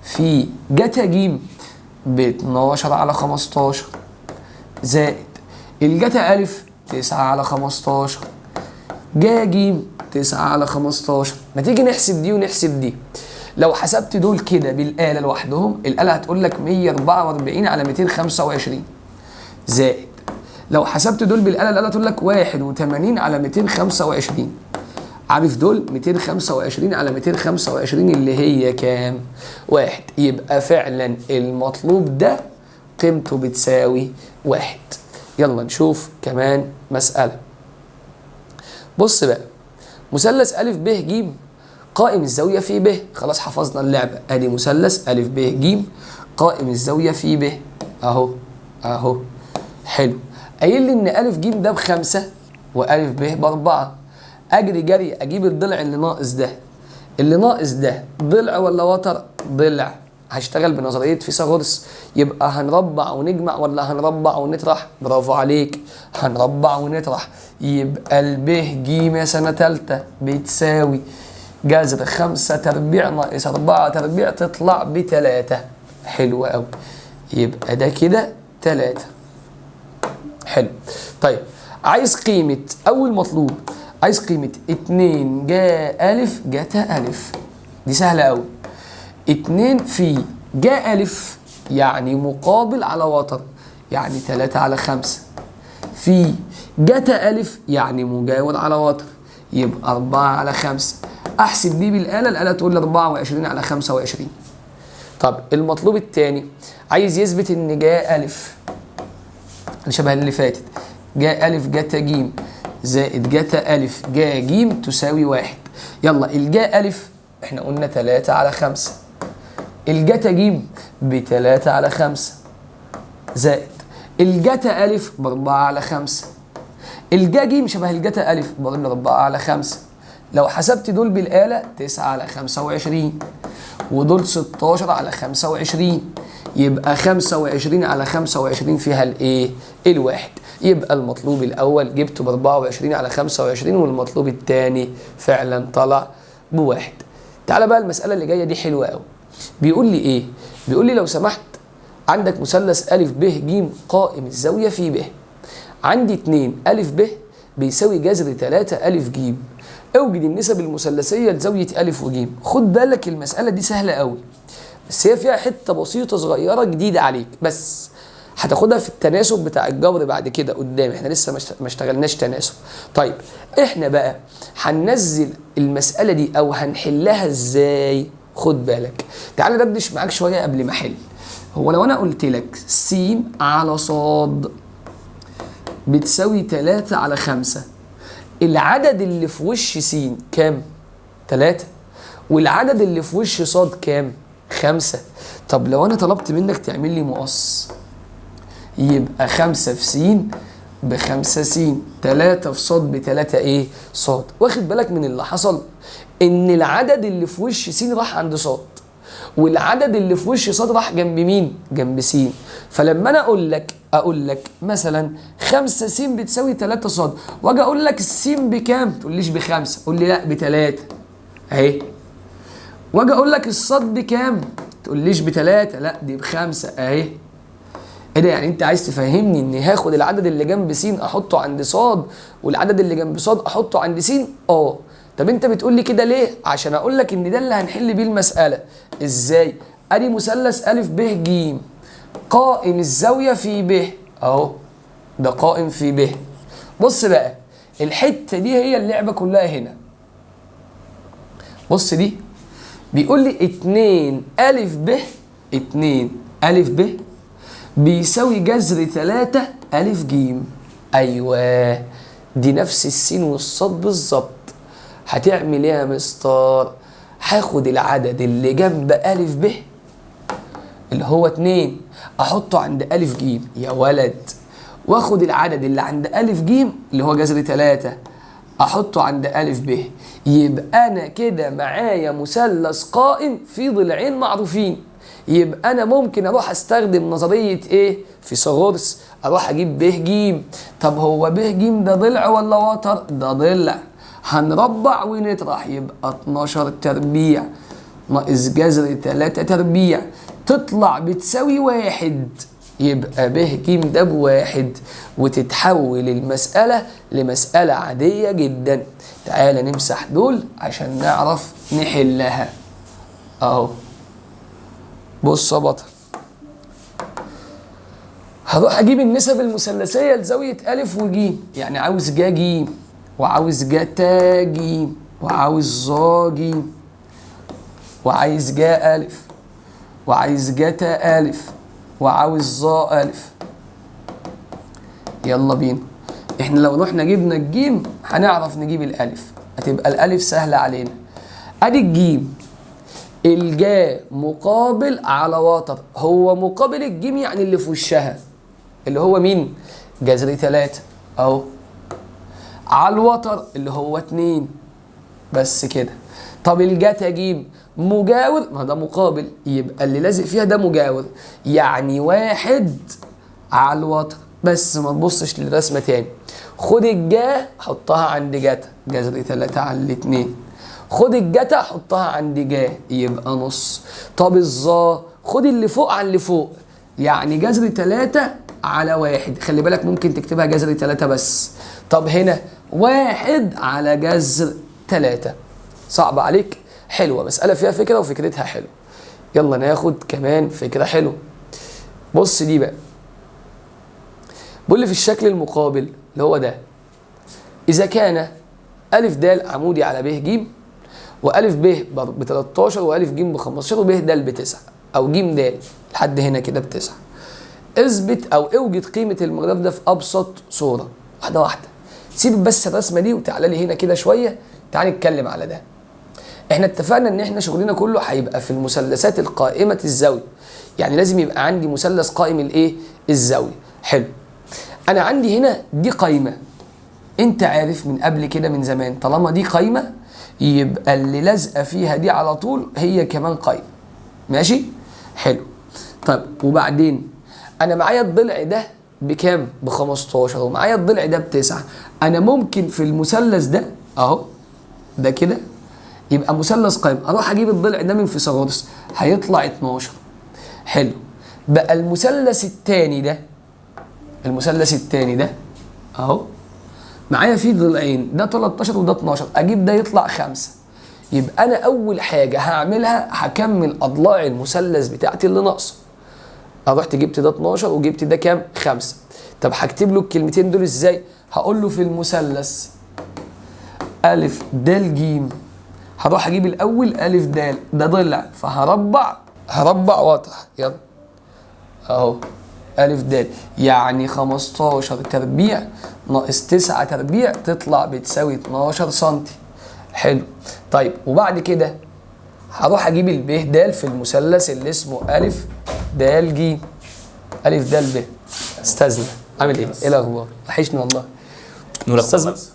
في جتا جيم ب 12 على 15 زائد الجتا الف 9 على 15 جا جيم 9 على 15. ما تيجي نحسب دي ونحسب دي. لو حسبت دول كده بالآلة لوحدهم، الآلة هتقول لك 144 على 225 زائد، لو حسبت دول بالآلة، الآلة تقول لك 81 على 225. عارف دول 225 على 225 اللي هي كام؟ 1. يبقى فعلا المطلوب ده قيمته بتساوي 1. يلا نشوف كمان مسألة. بص بقى، مثلث أ ب ج قائم الزاوية في ب. خلاص حفظنا اللعبة، ادي مثلث أ ب ج قائم الزاوية في ب، اهو اهو. حلو، قايل لي ان أ ج ده ب5 وأ ب ب4. اجري جري اجيب الضلع اللي ناقص ده. اللي ناقص ده ضلع ولا وتر؟ ضلع. هشتغل بنظرية فيثاغورس، يبقى هنربع ونجمع ولا هنربع ونطرح؟ برافو عليك، هنربع ونطرح. يبقى الب ج يا سنة تالتة بتساوي جذر 5 تربيع ناقص 4 تربيع، تطلع ب3. حلو قوي، يبقى ده كده 3. حلو. طيب عايز قيمة أول مطلوب، عايز قيمة 2 جا ألف جتا ألف، دي سهلة قوي. 2 في جا ألف يعني مقابل على وتر، يعني 3 على 5، في جتا ألف يعني مجاور على وتر، يبقى 4 على 5. أحسب دي بالآلة، الآلة تقول لي 24 على 25. طب المطلوب الثاني عايز يثبت إن جا ألف شبه اللي فاتت، جا ألف جتا جيم زائد جتا ألف جا جيم تساوي 1. يلا الجا ألف احنا قلنا 3 على 5، الجتا جيم ب3 على 5 زائد الجتا ألف ب4 على 5، الجا جيم شبه الجتا ألف برضه 4 على 5. لو حسبت دول بالآلة 9 على 25 ودول 16 على 25، يبقى 25 على 25 فيها الايه؟ الواحد. يبقى المطلوب الأول جبته ب 24 على 25، والمطلوب الثاني فعلا طلع ب1. تعالى بقى المسألة اللي جاية دي حلوة قوي. بيقول لي ايه؟ بيقول لي لو سمحت عندك مثلث أ ب ج قائم الزاوية في ب، عندي 2 أ ب بيساوي جذر 3 أ ج، اوجد النسب المثلثية لزاوية أ وج. خد بالك المسألة دي سهلة قوي، بس هي فيها حتة بسيطة صغيرة جديدة عليك، بس هتاخدها في التناسب بتاع الجبر بعد كده قدام، احنا لسه ما اشتغلناش تناسب. طيب احنا بقى هننزل المسألة دي او هنحلها ازاي؟ خد بالك، تعالى دردش معاك شوية قبل ما احل. هو لو انا قلت لك س على ص بتساوي 3 على 5، العدد اللي في وش س كام؟ 3، والعدد اللي في وش ص كام؟ 5. طب لو انا طلبت منك تعمل لي مقص، يبقى 5 في س ب5 س، 3 في ص ب3 ايه؟ ص. واخد بالك من اللي حصل؟ ان العدد اللي في وش س راح عند ص، والعدد اللي في وش ص راح جنب مين؟ جنب س. فلما انا اقول لك مثلا 5 س بتساوي 3 ص، واجي اقول لك الس بكام؟ تقوليش ب5، قول لي لا ب3 اهي. واجي اقول لك الصاد بكام؟ تقوليش ب3، لا دي ب5 اهي. ايه ده؟ يعني انت عايز تفهمني ان هاخد العدد اللي جنب س احطه عند ص، والعدد اللي جنب ص احطه عند س؟ اه. طب انت بتقول لي كده ليه؟ عشان اقول لك ان ده اللي هنحل بيه المسالة. ازاي؟ ادي مثلث ا ب ج قائم الزاوية في ب اهو، ده قائم في ب. بص بقى الحتة دي هي اللعبة كلها هنا. بص دي بيقول لي 2 ا ب، 2 ا ب بيساوي جذر 3 ا ج. ايوه دي نفس السين والصاد بالظبط. هتعمل ايه يا مستر؟ هاخد العدد اللي جنب ا ب اللي هو 2 احطه عند ا ج يا ولد، واخد العدد اللي عند ا ج اللي هو جذر 3 احطه عند ا ب. يبقى انا كده معايا مثلث قائم في ضلعين معروفين. يبقى انا ممكن اروح استخدم نظرية ايه؟ فيثاغورس، اروح اجيب ب ج. طب هو ب ج ده ضلع ولا وتر؟ ده ضلع. هنربع ونطرح، يبقى 12 تربيع ناقص جذر 3 تربيع تطلع بتساوي 1. يبقى ب ج ده ب1، وتتحول المسألة لمسألة عادية جدا. تعالى نمسح دول عشان نعرف نحلها. اهو بص يا بطل، هروح اجيب النسب المثلثية لزاوية أ وج، يعني عاوز ج ج وعاوز ج ت ج وعاوز ظ ج وعايز ج أ وعايز ج ت أ وعاوز ظ أ. يلا بينا. احنا لو رحنا جبنا الجيم هنعرف نجيب الألف، هتبقى الألف سهلة علينا. ادي الجيم، الجا مقابل على وتر، هو مقابل الجيم يعني اللي في وشها اللي هو مين؟ جذر 3 اهو، على الوتر اللي هو 2 بس كده. طب الجتا جيم مجاور، ما ده مقابل، يبقى اللي لازق فيها ده مجاور، يعني 1 على الوتر بس. ما تبصش للرسمه تاني. خد الجا حطها عند جتا، جذر 3 على 2. خد الجتا حطها عند جا، يبقى نص. طب الظا خد اللي فوق على اللي فوق، يعني جذر 3 على 1. خلي بالك ممكن تكتبها جذر 3 بس. طب هنا 1 على جذر 3. صعب عليك؟ حلوة، مسألة فيها فكرة وفكرتها حلوة. يلا ناخد كمان فكرة حلوة. بص دي بقى، بيقول لي في الشكل المقابل اللي هو ده، إذا كان أ د عمودي على ب ج، وأ ب ب 13 وأ ج ب 15 وب د ب 9 أو ج د لحد هنا كده ب9، اثبت أو اوجد قيمة المقدار ده في أبسط صورة. واحدة واحدة، سيب بس الرسمة دي وتعالى لي هنا كده شوية. تعالى نتكلم على ده. احنا اتفقنا ان احنا شغلنا كله هيبقى في المثلثات القائمة الزاوية، يعني لازم يبقى عندي مثلث قائم الايه؟ الزاوية. حلو. انا عندي هنا دي قايمة، انت عارف من قبل كده من زمان طالما دي قايمة يبقى اللي لازقة فيها دي على طول هي كمان قايمة. ماشي؟ حلو. طيب وبعدين انا معايا الضلع ده بكام؟ ب 15، ومعايا الضلع ده ب9. انا ممكن في المثلث ده اهو ده كده يبقى مثلث قائم، اروح اجيب الضلع ده من فيثاغورس هيطلع 12. حلو. بقى المثلث الثاني ده، المثلث الثاني ده اهو معايا فيه ضلعين، ده 13 وده 12، اجيب ده يطلع 5. يبقى انا اول حاجة هعملها هكمل اضلاع المثلث بتاعتي اللي ناقصه. رحت جبت ده 12 وجبت ده كام؟ 5. طب هكتب له الكلمتين دول ازاي؟ هقول له في المثلث أ د ج، هروح اجيب الاول أ د ده ضلع، فهربع، هربع واطرح، يلا اهو ألف د، يعني 15 تربيع ناقص 9 تربيع تطلع بتساوي 12 سنتي. حلو. طيب وبعد كده هروح اجيب الب د في المثلث اللي اسمه ألف د ج، ألف د ب. استاذنا عامل ايه؟ ايه الاخبار؟ وحشني والله.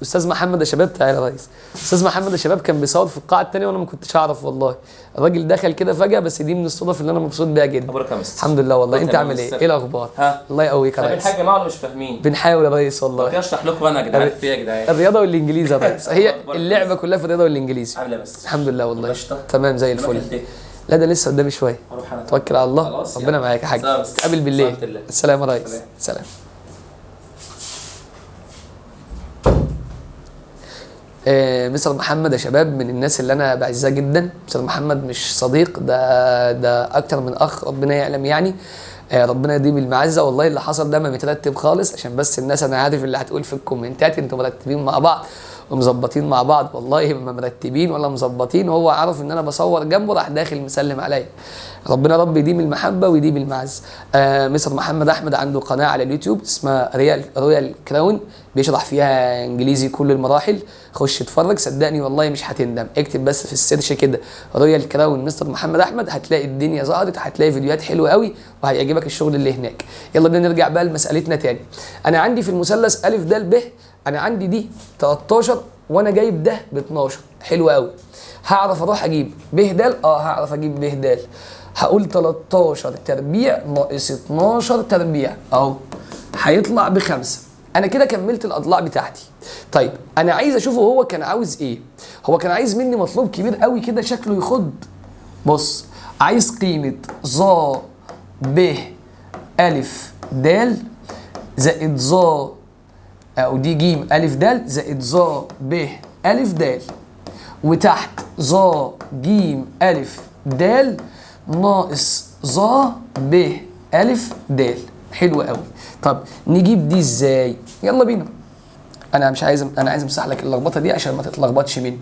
استاذ محمد يا شباب، تعالى يا ريس. استاذ محمد يا شباب كان بيصور في القاعة الثانية وانا ما كنتش اعرف والله، الراجل دخل كده فجاة، بس دي من الصدف اللي انا مبسوط بيها جدا. الحمد لله والله. انت عامل ايه؟ ايه الاخبار؟ الله يقويك يا ريس. حاجة يا جماعة ولا مش فاهمين؟ بنحاول يا ريس والله. اشرح لكم انا يا جدعان في ايه يا جدعان؟ الرياضة والانجليزي يا ريس، هي اللعبة كلها في الرياضة والانجليزي. عامل ايه بس؟ الحمد لله والله تمام زي الفل. لا ده لسه قدامي شوية. توكل على الله، ربنا معاك يا حاج. نتقابل بالليل. السلام يا ريس. سلام. مستر محمد يا شباب من الناس اللي انا بعزها جدا. مستر محمد مش صديق، ده اكتر من اخ، ربنا يعلم يعني. ربنا يديم المعزه. والله اللي حصل ده ما مترتب خالص، عشان بس الناس انا عارف اللي هتقول في الكومنتات انتوا مرتبين مع بعض ومظبطين مع بعض، والله ما مرتبين ولا مظبطين، وهو عارف ان انا بصور جنبه راح داخل مسلم عليا. ربنا رب يديم المحبة ويديم المعزه. مستر محمد احمد عنده قناة على اليوتيوب اسمها Royal Crown، بيشرح فيها انجليزي كل المراحل. خش اتفرج، صدقني والله مش هتندم. اكتب بس في ال search كده Royal Crown مستر محمد احمد، هتلاقي الدنيا ظهرت، هتلاقي فيديوهات حلوة قوي وهيعجبك الشغل اللي هناك. يلا بينا نرجع بقى لمسالتنا تاني. انا عندي في المثلث ا د ب، انا عندي دي 13 وانا جايب ده ب 12. حلو قوي. هعرف اروح اجيب ب د؟ هعرف اجيب ب د. هقول 13 تربيع ناقص 12 تربيع اهو، هيطلع ب5. انا كده كملت الاضلاع بتاعتي. طيب انا عايز اشوفه هو كان عاوز ايه. هو كان عايز مني مطلوب كبير قوي كده شكله يخض. بص، عايز قيمة ظ ب أ د زائد ظ او دي ج أ د زائد ظ ب أ د، وتحت ظ ج أ د ناقص ظ ب أ د. حلو قوي. طب نجيب دي ازاي؟ يلا بينا. انا مش عايز، انا عايز امسح لك اللخبطة دي عشان ما تتلخبطش مني.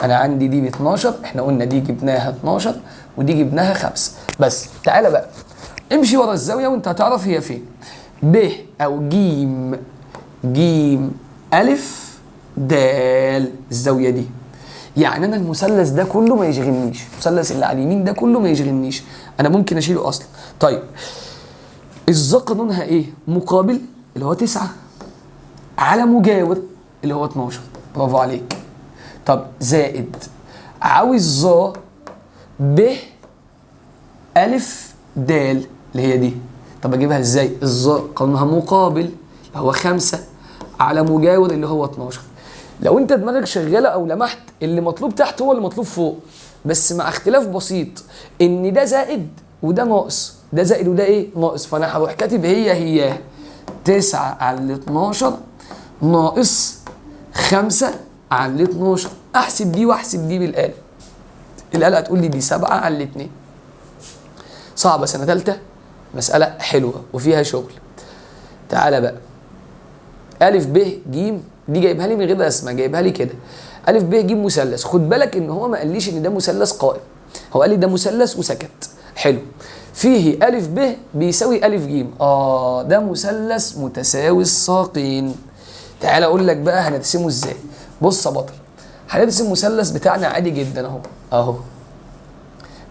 انا عندي دي ب 12، احنا قلنا دي جبناها 12 ودي جبناها 5. بس تعالى بقى امشي ورا الزاوية وانت هتعرف هي فين. ب او ج ج أ د، الزاوية دي. يعني انا المثلث ده كله ما يشغلنيش، المثلث اللي على اليمين ده كله ما يشغلنيش، انا ممكن اشيله اصلا. طيب الظا قانونها ايه؟ مقابل اللي هو 9 على مجاور اللي هو 12. برافو عليك. طب زائد، عاوز ظا ب أ د اللي هي دي. طب اجيبها ازاي؟ الظا قانونها مقابل اللي هو 5 على مجاور اللي هو 12. لو انت دماغك شغالة او لمحت اللي مطلوب تحت هو اللي مطلوب فوق، بس مع اختلاف بسيط ان ده زائد وده ناقص، ده زائد وده ايه؟ ناقص. فانا هروح كاتب هي هي 9 على 12 ناقص 5 على 12. احسب دي واحسب دي بالآلة. الآلة هتقول لي دي 7 على 2. صعبة سنة ثالثة، مسألة حلوة وفيها شغل. تعالى بقى أ ب ج، دي جايبها لي من غير رسمة، جايبها لي كده أ ب ج مثلث. خد بالك إن هو ما قاليش إن ده مثلث قائم، هو قال لي ده مثلث وسكت. حلو. فيه أ ب بيساوي أ ج، ده مثلث متساوي الساقين. تعالى أقول لك بقى هنرسمه إزاي. بص يا بطل، هنرسم مثلث بتاعنا عادي جدا أهو أهو،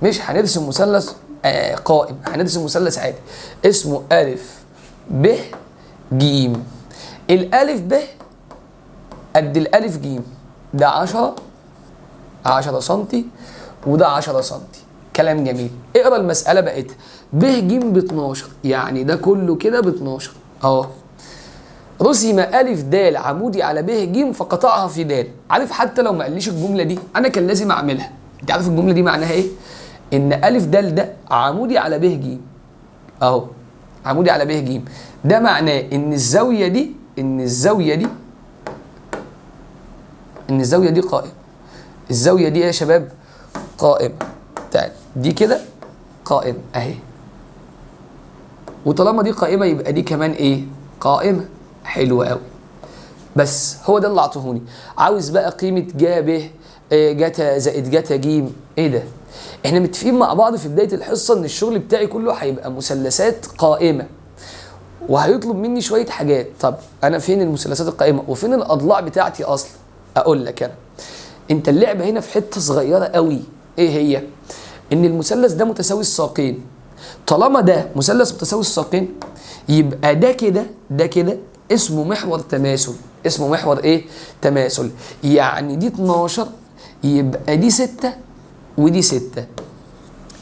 مش هنرسم مثلث قائم، هنرسم مثلث عادي اسمه أ ب ج. الألف ب قد الألف ج، ده 10 سنتي وده 10 سنتي. كلام جميل. اقرا المسألة بقت ب ج ب 12، يعني ده كله كده ب 12 اهو. رسم أ د عمودي على ب ج فقطعها في د. عارف حتى لو ما قاليش الجملة دي أنا كان لازم أعملها. أنت عارف الجملة دي معناها إيه؟ إن أ د ده عمودي على ب ج أهو، عمودي على ب ج، ده معناه إن الزاوية دي، إن الزاوية دي، إن الزاوية دي قائمة. الزاوية دي يا شباب قائمة. تعال دي كده قائمة أهي، وطالما دي قائمة يبقى دي كمان إيه؟ قائمة. حلوة أوي. بس هو ده اللي عطوهوني. عاوز بقى قيمة جا ب جتا زائد جتا ج، إيه ده؟ احنا متفقين مع بعض في بداية الحصة ان الشغل بتاعي كله هيبقى مثلثات قائمة، وهيطلب مني شوية حاجات. طب انا فين المثلثات القائمة وفين الاضلاع بتاعتي اصلا؟ اقول لك انا، انت اللعبة هنا في حتة صغيرة قوي. ايه هي؟ ان المثلث ده متساوي الساقين. طالما ده مثلث متساوي الساقين يبقى ده كده ده كده اسمه محور تماثل. اسمه محور ايه؟ تماثل. يعني دي 12 يبقى دي 6 ودي 6.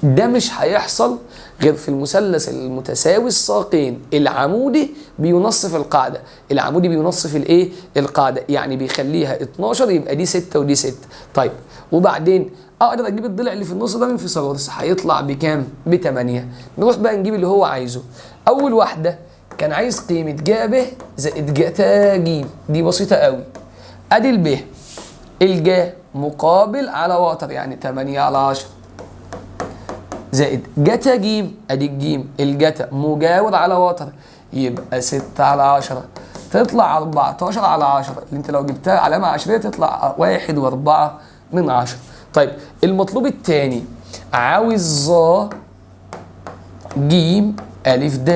ده مش هيحصل غير في المثلث المتساوي الساقين. العمودي بينصف القاعدة، العمودي بينصف الايه؟ القاعدة، يعني بيخليها 12 يبقى دي 6 ودي 6. طيب وبعدين اقدر اجيب الضلع اللي في النص ده من فيثاغورس، هيطلع بكام؟ ب 8. نروح بقى نجيب اللي هو عايزه. اول واحدة كان عايز قيمة جا ب زائد جتا ج، دي بسيطة قوي. ادي الب، الجا مقابل على وتر يعني 8 على 10 زائد جتا ج، ادي الجيم الجتا مجاور على وتر يبقى 6 على 10، تطلع 14 على 10، اللي انت لو جبتها علامة عشرية تطلع 1.4. طيب المطلوب الثاني عاوز ظا ج ألف د.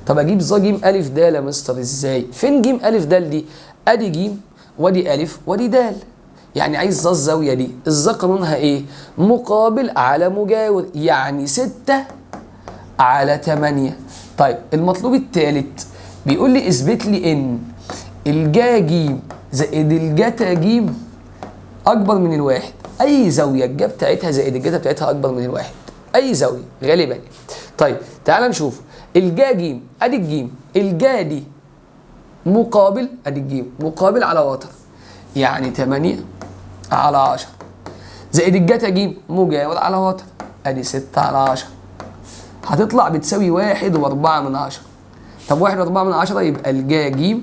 طب اجيب ظا ج ألف د يا مستر ازاي؟ فين ج ألف د دي؟ ادي ج وادي ألف وادي د، يعني عايز ظا الزاوية دي. الظا قانونها ايه؟ مقابل على مجاور، يعني 6 على 8. طيب المطلوب الثالث بيقول لي اثبت لي ان الجا ج زائد الجتا ج اكبر من الواحد. اي زاوية الجا بتاعتها زائد الجتا بتاعتها اكبر من الواحد، اي زاوية غالبا. طيب تعال نشوف الجا ج، ادي الجيم الجا دي مقابل، ادي الجيم مقابل على وتر يعني 8 على 10 زائد الجتا ج مجاور على وتر ادي 6 على 10، هتطلع بتساوي 1.4. طب 1.4 يبقى الجا ج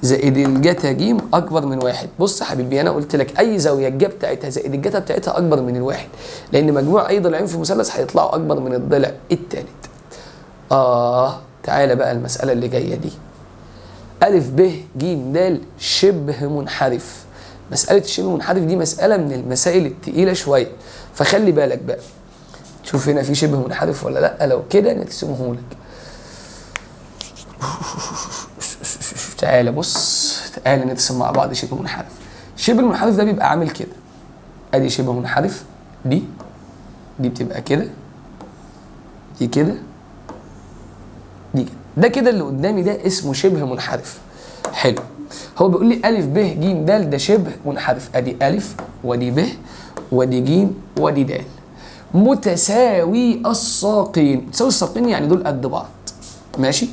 زائد الجتا ج اكبر من 1. بص يا حبيبي انا قلت لك اي زاوية الجا بتاعتها زائد الجتا بتاعتها اكبر من الواحد، لان مجموع اي ضلعين في مثلث هيطلعوا اكبر من الضلع الثالث. تعالى بقى المسالة اللي جاية دي، أ ب ج د شبه منحرف. مسألة الشبه منحرف دي مسألة من المسائل التقيلة شوية، فخلي بالك بقى. شوف هنا في شبه منحرف ولا لأ، لو كده نرسمه لك. تعالى بص، تعالى نرسم مع بعض شبه منحرف. شبه المنحرف ده بيبقى عامل كده، ادي شبه منحرف، دي بتبقى كده، دي كده، دي كده. ده كده اللي قدامي ده اسمه شبه منحرف. حلو، هو بيقول لي أ ب ج د ده شبه منحرف، ادي أ وادي ب وادي ج وادي د متساوي الساقين. متساوي الساقين يعني دول قد بعض، ماشي؟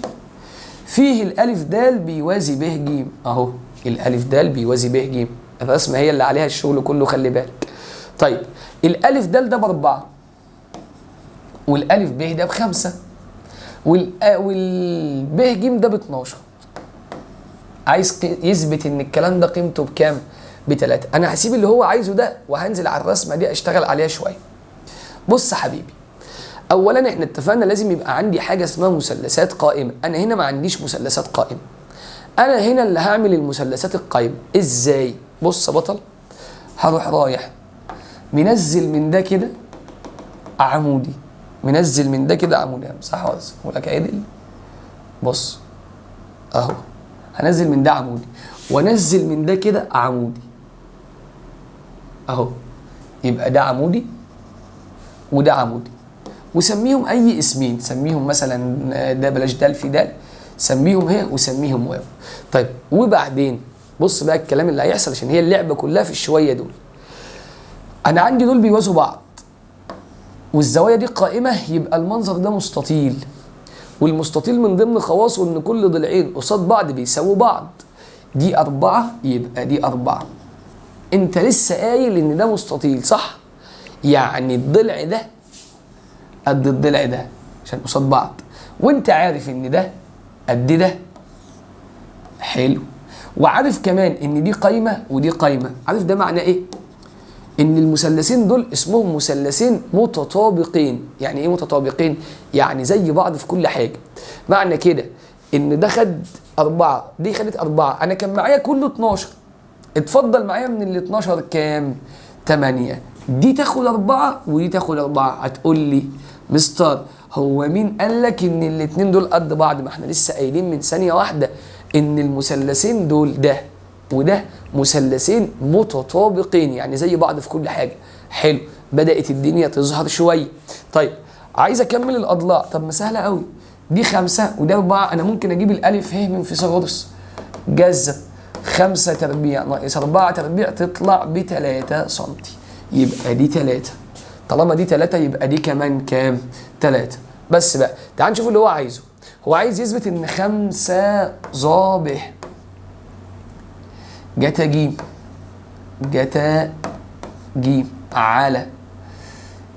فيه الألف د بيوازي ب ج، اهو الألف د بيوازي ب ج، الرسمة هي اللي عليها الشغل كله خلي بالك. طيب الألف د ده ب4 والألف ب ده ب5 والب ج ده ب12. عايز يثبت ان الكلام ده قيمته بكام؟ ب3. انا هسيب اللي هو عايزه ده وهنزل على الرسمة دي اشتغل عليها شوية. بص حبيبي، اولا احنا اتفقنا لازم يبقى عندي حاجة اسمها مثلثات قائمة. انا هنا ما عنديش مثلثات قائمة، انا هنا اللي هعمل المثلثات القائمة. ازاي؟ بص يا بطل، هروح رايح منزل من ده كده عمودي، منزل من ده كده عمودي، امسحه وارسمه لك عدل. بص اهو، هنزل من ده عمودي وانزل من ده كده عمودي اهو، يبقى ده عمودي وده عمودي، وسميهم اي اسمين، سميهم مثلا ده بلاش دال في دال، سميهم ه وسميهم واو. طيب وبعدين بص بقى الكلام اللي هيحصل، عشان هي اللعبة كلها في الشويه دول. انا عندي دول بيوازوا بعض والزوايا دي قائمة، يبقى المنظر ده مستطيل، والمستطيل من ضمن خواصه ان كل ضلعين قصاد بعض بيساووا بعض. دي 4 يبقى دي 4. انت لسه قايل ان ده مستطيل صح؟ يعني الضلع ده قد الضلع ده عشان قصاد بعض، وانت عارف ان ده قد ده. حلو، وعارف كمان ان دي قايمة ودي قايمة. عارف ده معناه ايه؟ ان المثلثين دول اسمهم مثلثين متطابقين. يعني ايه متطابقين؟ يعني زي بعض في كل حاجة. معنى كده ان ده خد 4، دي خدت 4، انا كان معايا كله 12، اتفضل معايا من ال 12 كام؟ 8. دي تاخد 4 ودي تاخد 4. هتقول لي مستر هو مين قال لك ان الاتنين دول قد بعض؟ ما احنا لسه قايلين من ثانية واحدة ان المثلثين دول ده وده مثلثين متطابقين، يعني زي بعض في كل حاجة. حلو، بدأت الدنيا تظهر شوية. طيب عايز اكمل الاضلاع، طب ما سهلة قوي، دي 5 وده 4، انا ممكن اجيب الالف ه من فيثاغورس، جذر 5 تربيع ناقص 4 تربيع تطلع ب 3 سم، يبقى دي 3. طالما دي 3 يبقى دي كمان كام؟ 3. بس بقى تعال نشوف اللي هو عايزه. هو عايز يثبت ان 5 ظ ب جتا ج جتا ج على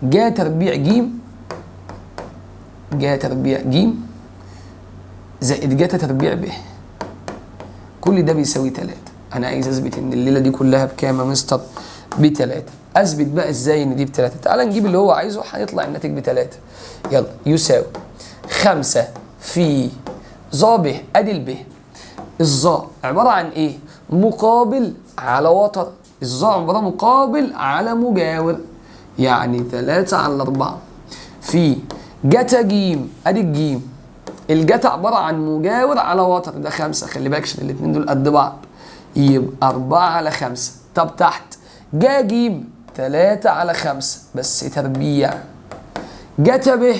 جا تربيع ج جا تربيع ج زائد جتا تربيع ب، كل ده بيساوي 3. انا عايز اثبت ان الليلة دي كلها بكام يا مستر؟ ب3. اثبت بقى ازاي ان دي ب3؟ تعال نجيب اللي هو عايزه، هيطلع الناتج ب3. يلا يساوي 5 في ظ ب، ادي الب، الظا عبارة عن ايه؟ مقابل على وتر، الظا عبارة مقابل على مجاور، يعني 3 على 4 في جتا جيم، ادي الجيم، الجتا عبارة عن مجاور على وتر، ده 5، خلي بالك عشان الاثنين دول قد بعض، يبقى 4 على 5. طب تحت جا جيم 3 على 5 بس تربيع، جتا ب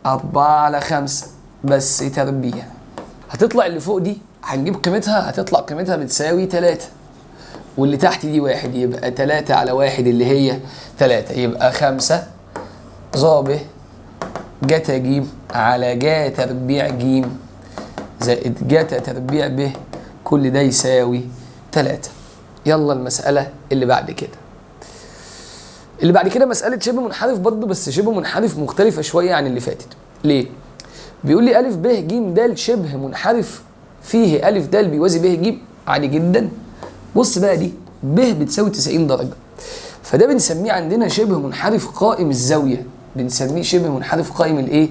4 على 5 بس تربيع. هتطلع اللي فوق دي هنجيب قيمتها، هتطلع قيمتها بتساوي 3، واللي تحت دي 1، يبقى 3 على 1 اللي هي 3، يبقى 5 ظ ب جتا ج على جا تربيع ج زائد جتا تربيع ب، كل ده يساوي 3. يلا المسألة اللي بعد كده. اللي بعد كده مسألة شبه منحرف برضه، بس شبه منحرف مختلفة شوية عن اللي فاتت. ليه؟ بيقول لي أ ب ج د شبه منحرف فيه أ د بيوازي ب ج، عادي جدا. بص بقى دي ب بتساوي 90 درجة، فده بنسميه عندنا شبه منحرف قائم الزاوية، بنسميه شبه منحرف قائم الايه؟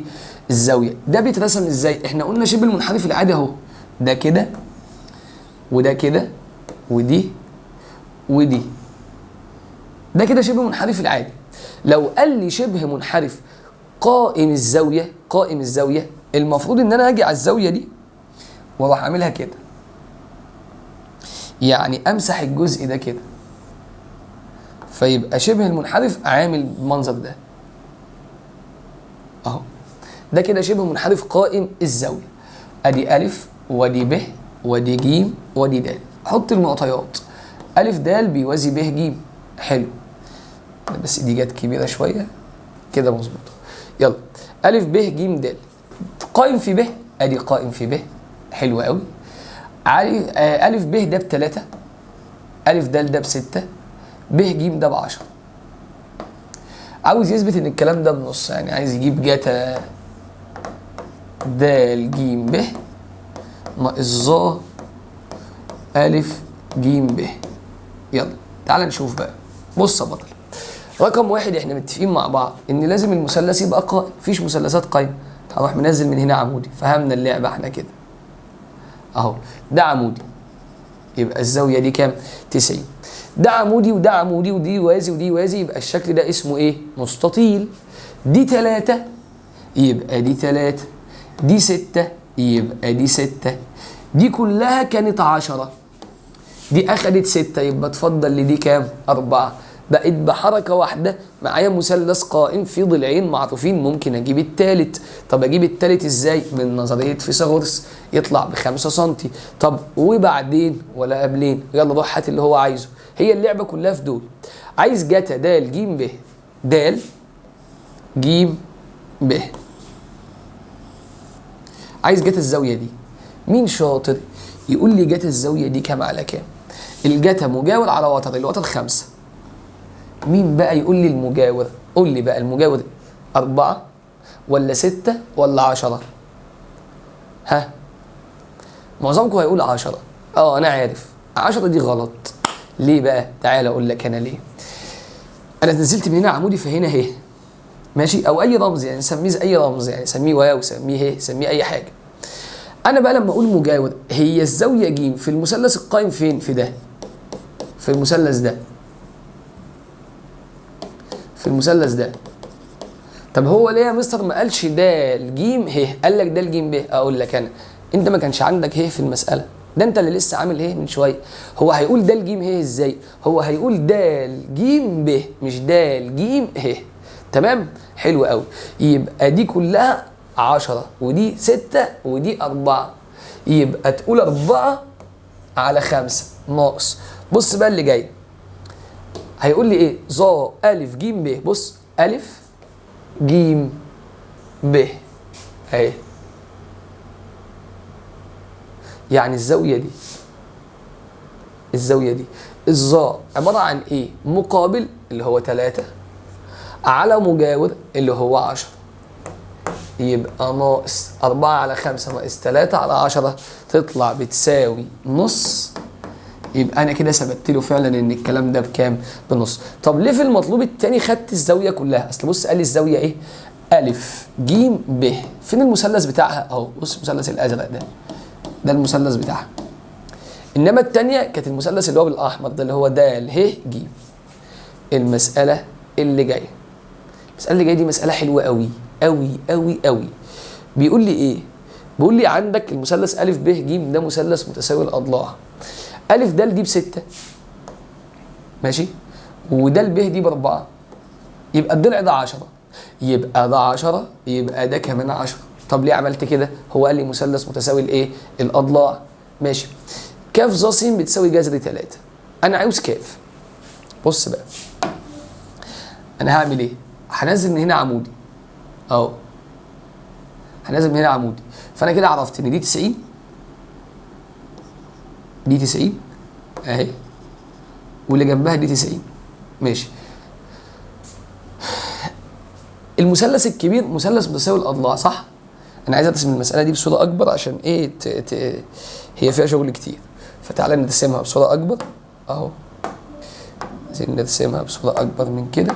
الزاوية. ده بيترسم ازاي؟ احنا قلنا شبه المنحرف العادي اهو، ده كده وده كده ودي ودي، ده كده شبه منحرف العادي. لو قال لي شبه منحرف قائم الزاوية، قائم الزاوية المفروض ان انا اجي على الزاوية دي واروح اعملها كده، يعني امسح الجزء ده كده، فيبقى شبه المنحرف عامل بالمنظر ده اهو. ده كده شبه منحرف قائم الزاوية. ادي الف وادي ب وادي ج وادي د. حط المعطيات، الف د بيوازي ب ج، حلو، بس دي جت كبيرة شوية كده مظبوطة. يلا الف ب ج د قائم في ب، ادي قائم في ب، حلو قوي. الف ب ده ب3، الف د ده ب6، ب ج ده ب10. عاوز يثبت ان الكلام ده بنص، يعني عايز يجيب جتا د ج ب ناقص ظ الف ج ب. يلا تعال نشوف بقى. بص يا بطل، رقم 1 احنا متفقين مع بعض ان لازم المثلث يبقى قائم، مفيش مثلثات قايمة. هروح منزل من هنا عمودي، فهمنا اللعبة احنا كده اهو، ده عمودي يبقى الزاوية دي كام؟ 90. ده عمودي وده عمودي ودي يوازي ودي يوازي، يبقى الشكل ده اسمه ايه؟ مستطيل. دي 3 يبقى دي 3، دي 6 يبقى دي 6، دي كلها كانت 10، دي اخدت 6 يبقى اتفضل لدي كام؟ 4. بقيت بحركة واحدة معايا مثلث قائم في ضلعين معروفين، ممكن اجيب التالت. طب اجيب التالت ازاي؟ من نظرية فيثاغورس، يطلع ب5 سم. طب وبعدين ولا قبلين؟ يلا روح هات اللي هو عايزه، هي اللعبة كلها في دول. عايز جتا د ج ب، د ج ب، عايز جتا الزاوية دي. مين شاطر يقول لي جتا الزاوية دي كام على كام؟ الجتا مجاور على وتر، الوتر 5. مين بقى يقول لي المجاور؟ قول لي بقى المجاور 4 ولا 6 ولا 10؟ ها؟ معظمكم هيقول 10. انا عارف 10 دي غلط. ليه بقى؟ تعالى اقول لك انا ليه. انا نزلت من هنا عمودي فهنا اهي، ماشي، او اي رمز يعني، سميه اي رمز يعني، سميه واو، سميه ه، سميه اي حاجة. انا بقى لما اقول مجاور، هي الزاوية ج في المثلث القائم فين؟ في ده، في المثلث ده. في المثلث ده. طب هو ليه يا مستر ما قالش د ج ه؟ قال لك د ج ب. اقول لك انا، انت ما كانش عندك ه في المسالة، ده انت اللي لسه عامل ه من شوية. هو هيقول د ج ه ازاي؟ هو هيقول د ج ب مش د ج ه. تمام؟ حلو قوي. يبقى دي كلها 10 ودي 6 ودي 4، يبقى تقول 4 على 5 ناقص. بص بقى اللي جاي هيقول لي ايه؟ ظ ا ج ب. بص ا ج ب اهي، يعني الزاوية دي، الزاوية دي الظا عبارة عن ايه؟ مقابل اللي هو 3 على مجاور اللي هو 10، يبقى ناقص 4 على 5 ناقص 3 على 10 تطلع بتساوي نص. يبقى انا كده ثبت له فعلا ان الكلام ده بكام؟ بنص. طب ليه في المطلوب الثاني خدت الزاوية كلها؟ اصل بص قال لي الزاوية ايه؟ ا ج ب. فين المثلث بتاعها؟ اهو بص المثلث الازرق ده، ده المثلث بتاعها. انما الثانية كانت المثلث اللي هو بالاحمر ده اللي هو د ه ج. المسالة اللي جاية، المسالة اللي جاية دي مسالة حلوة قوي قوي قوي قوي. بيقول لي ايه؟ بيقول لي عندك المثلث ا ب ج ده مثلث متساوي الاضلاع. ا د دي ب6 ماشي، وده ب دي ب4، يبقى الضلع ده 10، يبقى ده 10، يبقى ده كمان 10. طب ليه عملت كده؟ هو قال لي مثلث متساوي الايه؟ الاضلاع. ماشي. ك ظ س بتساوي جذر 3، انا عاوز ك. بص بقى انا هعمل ايه؟ هنزل من هنا عمودي اهو، هنزل من هنا عمودي، فانا كده عرفت ان دي 90، دي 90 اهي، واللي جنبها دي 90. ماشي. المثلث الكبير مثلث متساوي الاضلاع صح؟ انا عايز ارسم المسالة دي بصورة اكبر عشان ايه؟ هي فيها شغل كتير، فتعالى نرسمها بصورة اكبر اهو. عايزين نرسمها بصورة اكبر من كده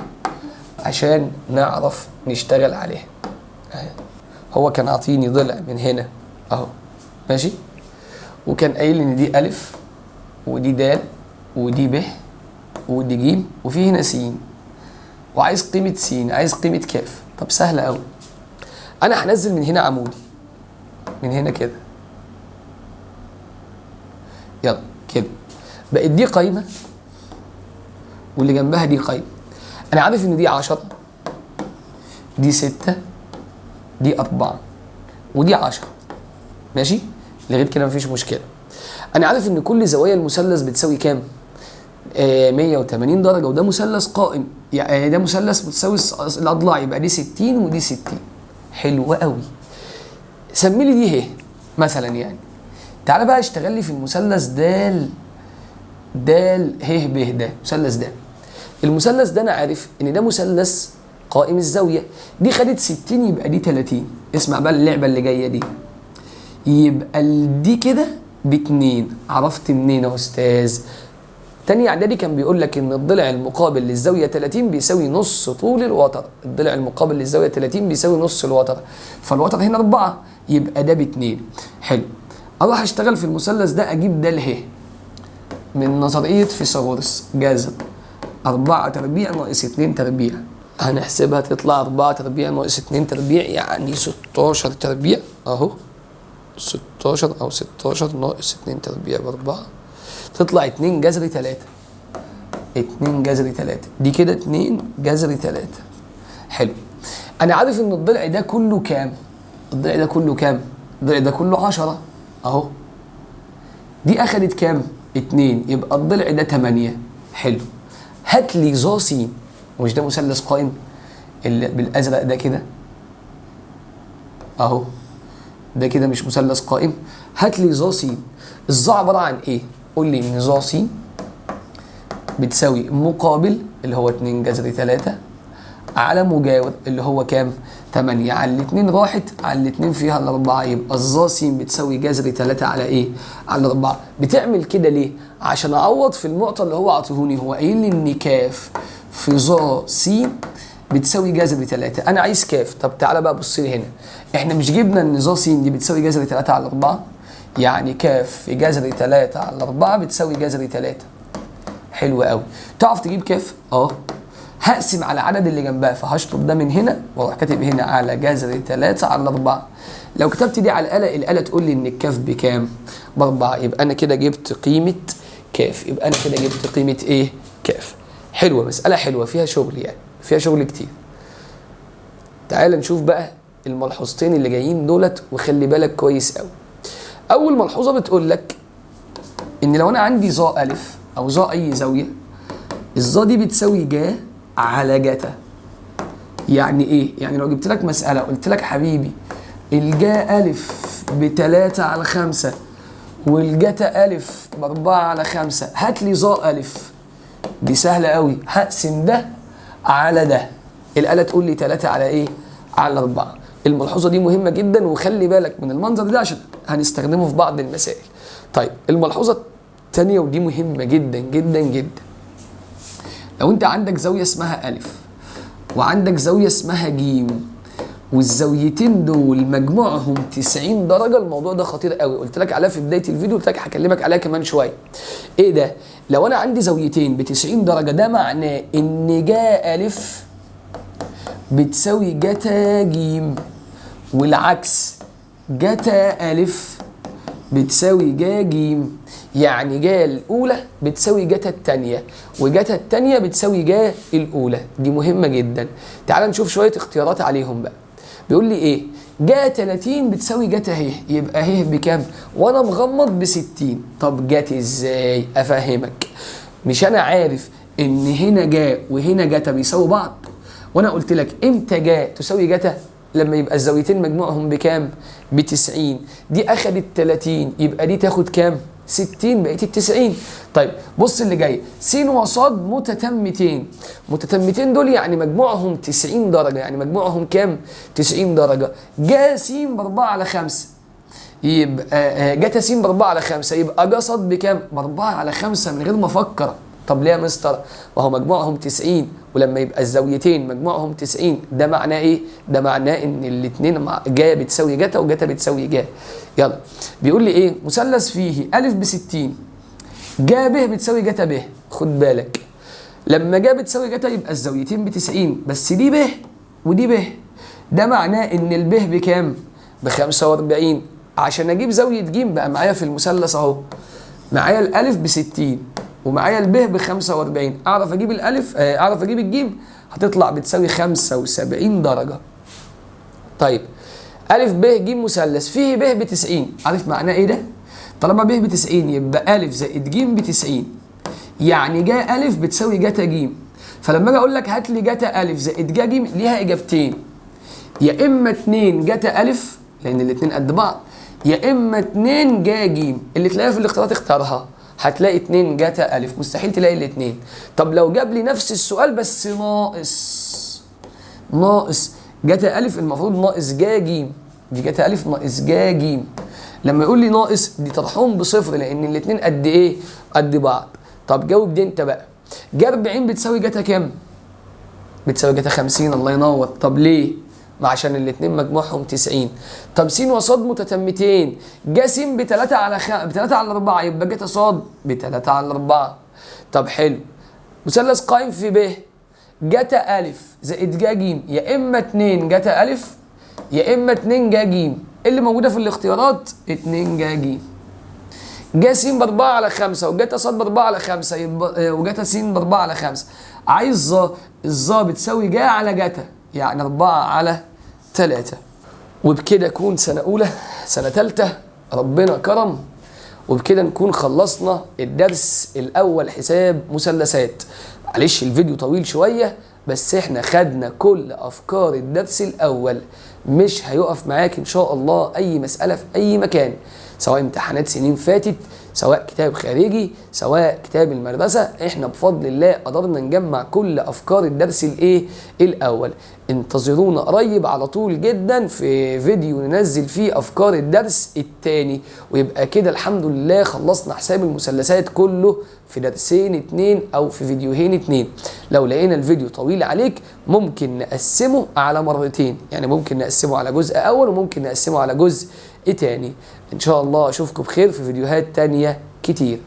عشان نعرف نشتغل عليها. اهي. هو كان عاطيني ضلع من هنا اهو ماشي، وكان قايل ان دي أ ودي د ودي ب ودي ج وفي هنا س، وعايز قيمة س، عايز قيمة ك. طب سهلة قوي، أنا هنزل من هنا عمودي من هنا كده، يلا كده بقت دي قايمة واللي جنبها دي قايمة. أنا عارف إن دي 10، دي 6، دي 4، ودي 10 ماشي، لغاية كده مفيش مشكلة. أنا عارف إن كل زوايا المثلث بتساوي كام؟ 180 درجة، وده مثلث قائم، يعني ده مثلث متساوي الأضلاع، يبقى دي 60 ودي 60. حلوة قوي. سمي لي دي ه مثلا يعني. تعالى بقى اشتغل لي في المثلث د د ه ب ده، المثلث ده. المثلث ده أنا عارف إن ده مثلث قائم الزاوية، دي خدت 60 يبقى دي 30. اسمع بقى اللعبة اللي جاية دي، يبقى دي كده ب2. عرفت منين يا أستاذ؟ تاني اعدادي كان بيقول لك ان الضلع المقابل للزاويه 30 بيساوي نص طول الوتر، الضلع المقابل للزاويه 30 بيساوي نص الوتر، فالوتر هنا 4 يبقى ده ب2. حلو. اروح اشتغل في المثلث ده اجيب د ه من نظرية فيثاغورس، جذر 4 تربيع ناقص 2 تربيع، هنحسبها تطلع 4 تربيع ناقص 2 تربيع يعني 16 تربيع اهو، 16 او 16 ناقص 2 تربيع ب4 تطلع 2 جذر 3، 2 جذر 3 دي كده 2 جذر 3. حلو. انا عارف ان الضلع ده كله كام؟ الضلع ده كله كام؟ الضلع ده كله 10 اهو، دي اخدت كام؟ 2، يبقى الضلع ده 8. حلو. هات لي ظ س، مش ده مثلث قائم اللي بالازرق ده كده اهو، ده كده مش مثلث قائم. هات لي ظ س. الظ عبارة عن ايه؟ قول لي ان ظ س بتساوي مقابل اللي هو 2 جذر 3 على مجاور اللي هو كام؟ 8، على الاتنين راحت، على الاتنين فيها الأربعة، يبقى الظ س بتساوي جذر 3 على إيه؟ على 4. بتعمل كده ليه؟ عشان أعوض في النقطة اللي هو عاطيهوني، هو قايل لي إن ك في ظ س بتساوي جذر 3، أنا عايز ك. طب تعالى بقى بص لي هنا، إحنا مش جبنا إن ظ س دي بتساوي جذر 3 على 4؟ يعني ك في جذر 3 على 4 بتساوي جذر 3. حلو قوي. تعرف تجيب ك؟ أه. هقسم على العدد اللي جنبها، فهشطب ده من هنا واروح كاتب هنا على جذر 3 على 4. لو كتبت دي على الآلة، الآلة تقول لي إن الكاف بكام؟ ب4. يبقى أنا كده جبت قيمة كاف، يبقى أنا كده جبت قيمة إيه؟ كاف. حلوة، مسألة حلوة فيها شغل يعني، فيها شغل كتير. تعال نشوف بقى الملحوظتين اللي جايين دولت، وخلي بالك كويس قوي. أول ملحوظة بتقول لك إن لو أنا عندي ظا ألف أو ظا أي زاوية، الظا دي بتساوي جا على جتا. يعني إيه؟ يعني لو جبت لك مسألة قلت لك حبيبي الجا ألف ب3 على 5 والجتا ألف ب4 على 5، هات لي ظا ألف. دي سهلة قوي، هقسم ده على ده، الآلة تقول لي 3 على إيه؟ على 4. الملحوظة دي مهمة جدا، وخلي بالك من المنظر ده عشان هنستخدمه في بعض المسائل. طيب الملحوظة الثانية ودي مهمة جدا جدا جدا، لو أنت عندك زاوية اسمها ألف وعندك زاوية اسمها جيم، والزاويتين دول مجموعهم 90 درجة، الموضوع ده خطير قوي، قلت لك عليها في بداية الفيديو، قلت لك هكلمك عليها كمان شوية. ايه ده؟ لو انا عندي زاويتين ب 90 درجة، ده معناه ان جا ألف بتساوي جتا جيم، والعكس جتا ألف بتساوي جا جيم. يعني جا الأولى بتساوي جتا الثانية، وجتا الثانية بتساوي جا الأولى. دي مهمة جدا. تعال نشوف شوية اختيارات عليهم بقى. بيقول لي ايه؟ جا 30 بتساوي جتا ه، يبقى ه بكام؟ وانا مغمض ب60. طب جت ازاي؟ افهمك. مش انا عارف ان هنا جا وهنا جتا بيساووا بعض، وانا قلت لك امتى جا تساوي جتا؟ لما يبقى الزاويتين مجموعهم بكام؟ ب90. دي اخدت 30، يبقى دي تاخد كام؟ 60، بقيت ال90. طيب بص اللي جاي، س وصاد متتمتين، متتمتين دول يعني مجموعهم 90 درجة، يعني مجموعهم كام؟ 90 درجة. جا س ب4 على 5، يبقى جتا س ب4 على 5، يبقى جا صاد بكام؟ ب4 على 5 من غير ما افكر. طب ليه يا مستر؟ ما هو مجموعهم 90، ولما يبقى الزاويتين مجموعهم 90 ده معناه ايه؟ ده معناه ان الاثنين مع جا بتساوي جتا وجتا بتساوي جا. يلا بيقول لي ايه؟ مثلث فيه ألف ب60، جا ب بتساوي جتا ب. خد بالك لما جا بتساوي جتا يبقى الزاويتين ب90، بس دي ب ودي ب، ده معناه ان الب بكام؟ ب45. عشان اجيب زاوية ج بقى معايا في المثلث اهو، معايا الألف ب60 ومعايا الب ب45، اعرف اجيب الالف، اعرف اجيب الجيم، هتطلع بتساوي 75 درجة. طيب الف ب ج مثلث فيه ب ب90، عارف معناه ايه ده؟ طالما ب ب90 يبقى الف زائد ج ب90، يعني جا الف بتساوي جتا ج. فلما اجي اقول لك هات لي جتا الف زائد جا ج، ليها اجابتين، يا اما 2 جتا الف لان الاثنين قد بعض، يا اما 2 جا ج. اللي تلاقيها في الاختيارات اختارها، هتلاقي 2 جتا ألف، مستحيل تلاقي الاثنين. طب لو جاب لي نفس السؤال بس ناقص، ناقص جتا ألف، المفروض ناقص جا جيم، دي جتا ألف ناقص جا جيم. لما يقول لي ناقص دي طرحهم بصفر لأن الاثنين قد إيه؟ قد بعض. طب جاوب دي أنت بقى. جا 40 بتساوي جتا كام؟ بتساوي جتا 50. الله ينور. طب ليه؟ ما عشان الاثنين مجموعهم 90. طب س وصاد متتمتين، جا س ب3 على ب3 على 4، يبقى جتا صاد ب3 على 4. طب حلو، مثلث قائم في ب، جتا ألف زائد جا ج، يا اما 2 جتا ألف يا اما 2 جا ج. اللي موجودة في الاختيارات 2 جا ج. جا س ب4 على 5 وجتا صاد ب4 على 5، يبقى وجتا س ب4 على 5. عايز ظا، الظا بتساوي جا على جتا، يعني 4 على 3. وبكده اكون سنة أولى سنة تالتة ربنا كرم، وبكده نكون خلصنا الدرس الأول حساب مثلثات. معلش الفيديو طويل شوية، بس احنا خدنا كل أفكار الدرس الأول، مش هيقف معاك إن شاء الله أي مسألة في أي مكان، سواء امتحانات سنين فاتت، سواء كتاب خارجي، سواء كتاب المدرسة. احنا بفضل الله قدرنا نجمع كل أفكار الدرس الايه الأول. انتظرونا قريب على طول جدا في فيديو ننزل فيه أفكار الدرس الثاني، ويبقى كده الحمد لله خلصنا حساب المثلثات كله في درسين 2 أو في فيديوهين 2. لو لقينا الفيديو طويل عليك ممكن نقسمه على مرتين، يعني ممكن نقسمه على جزء أول وممكن نقسمه على جزء تاني. إن شاء الله أشوفكم بخير في فيديوهات تانية كتير.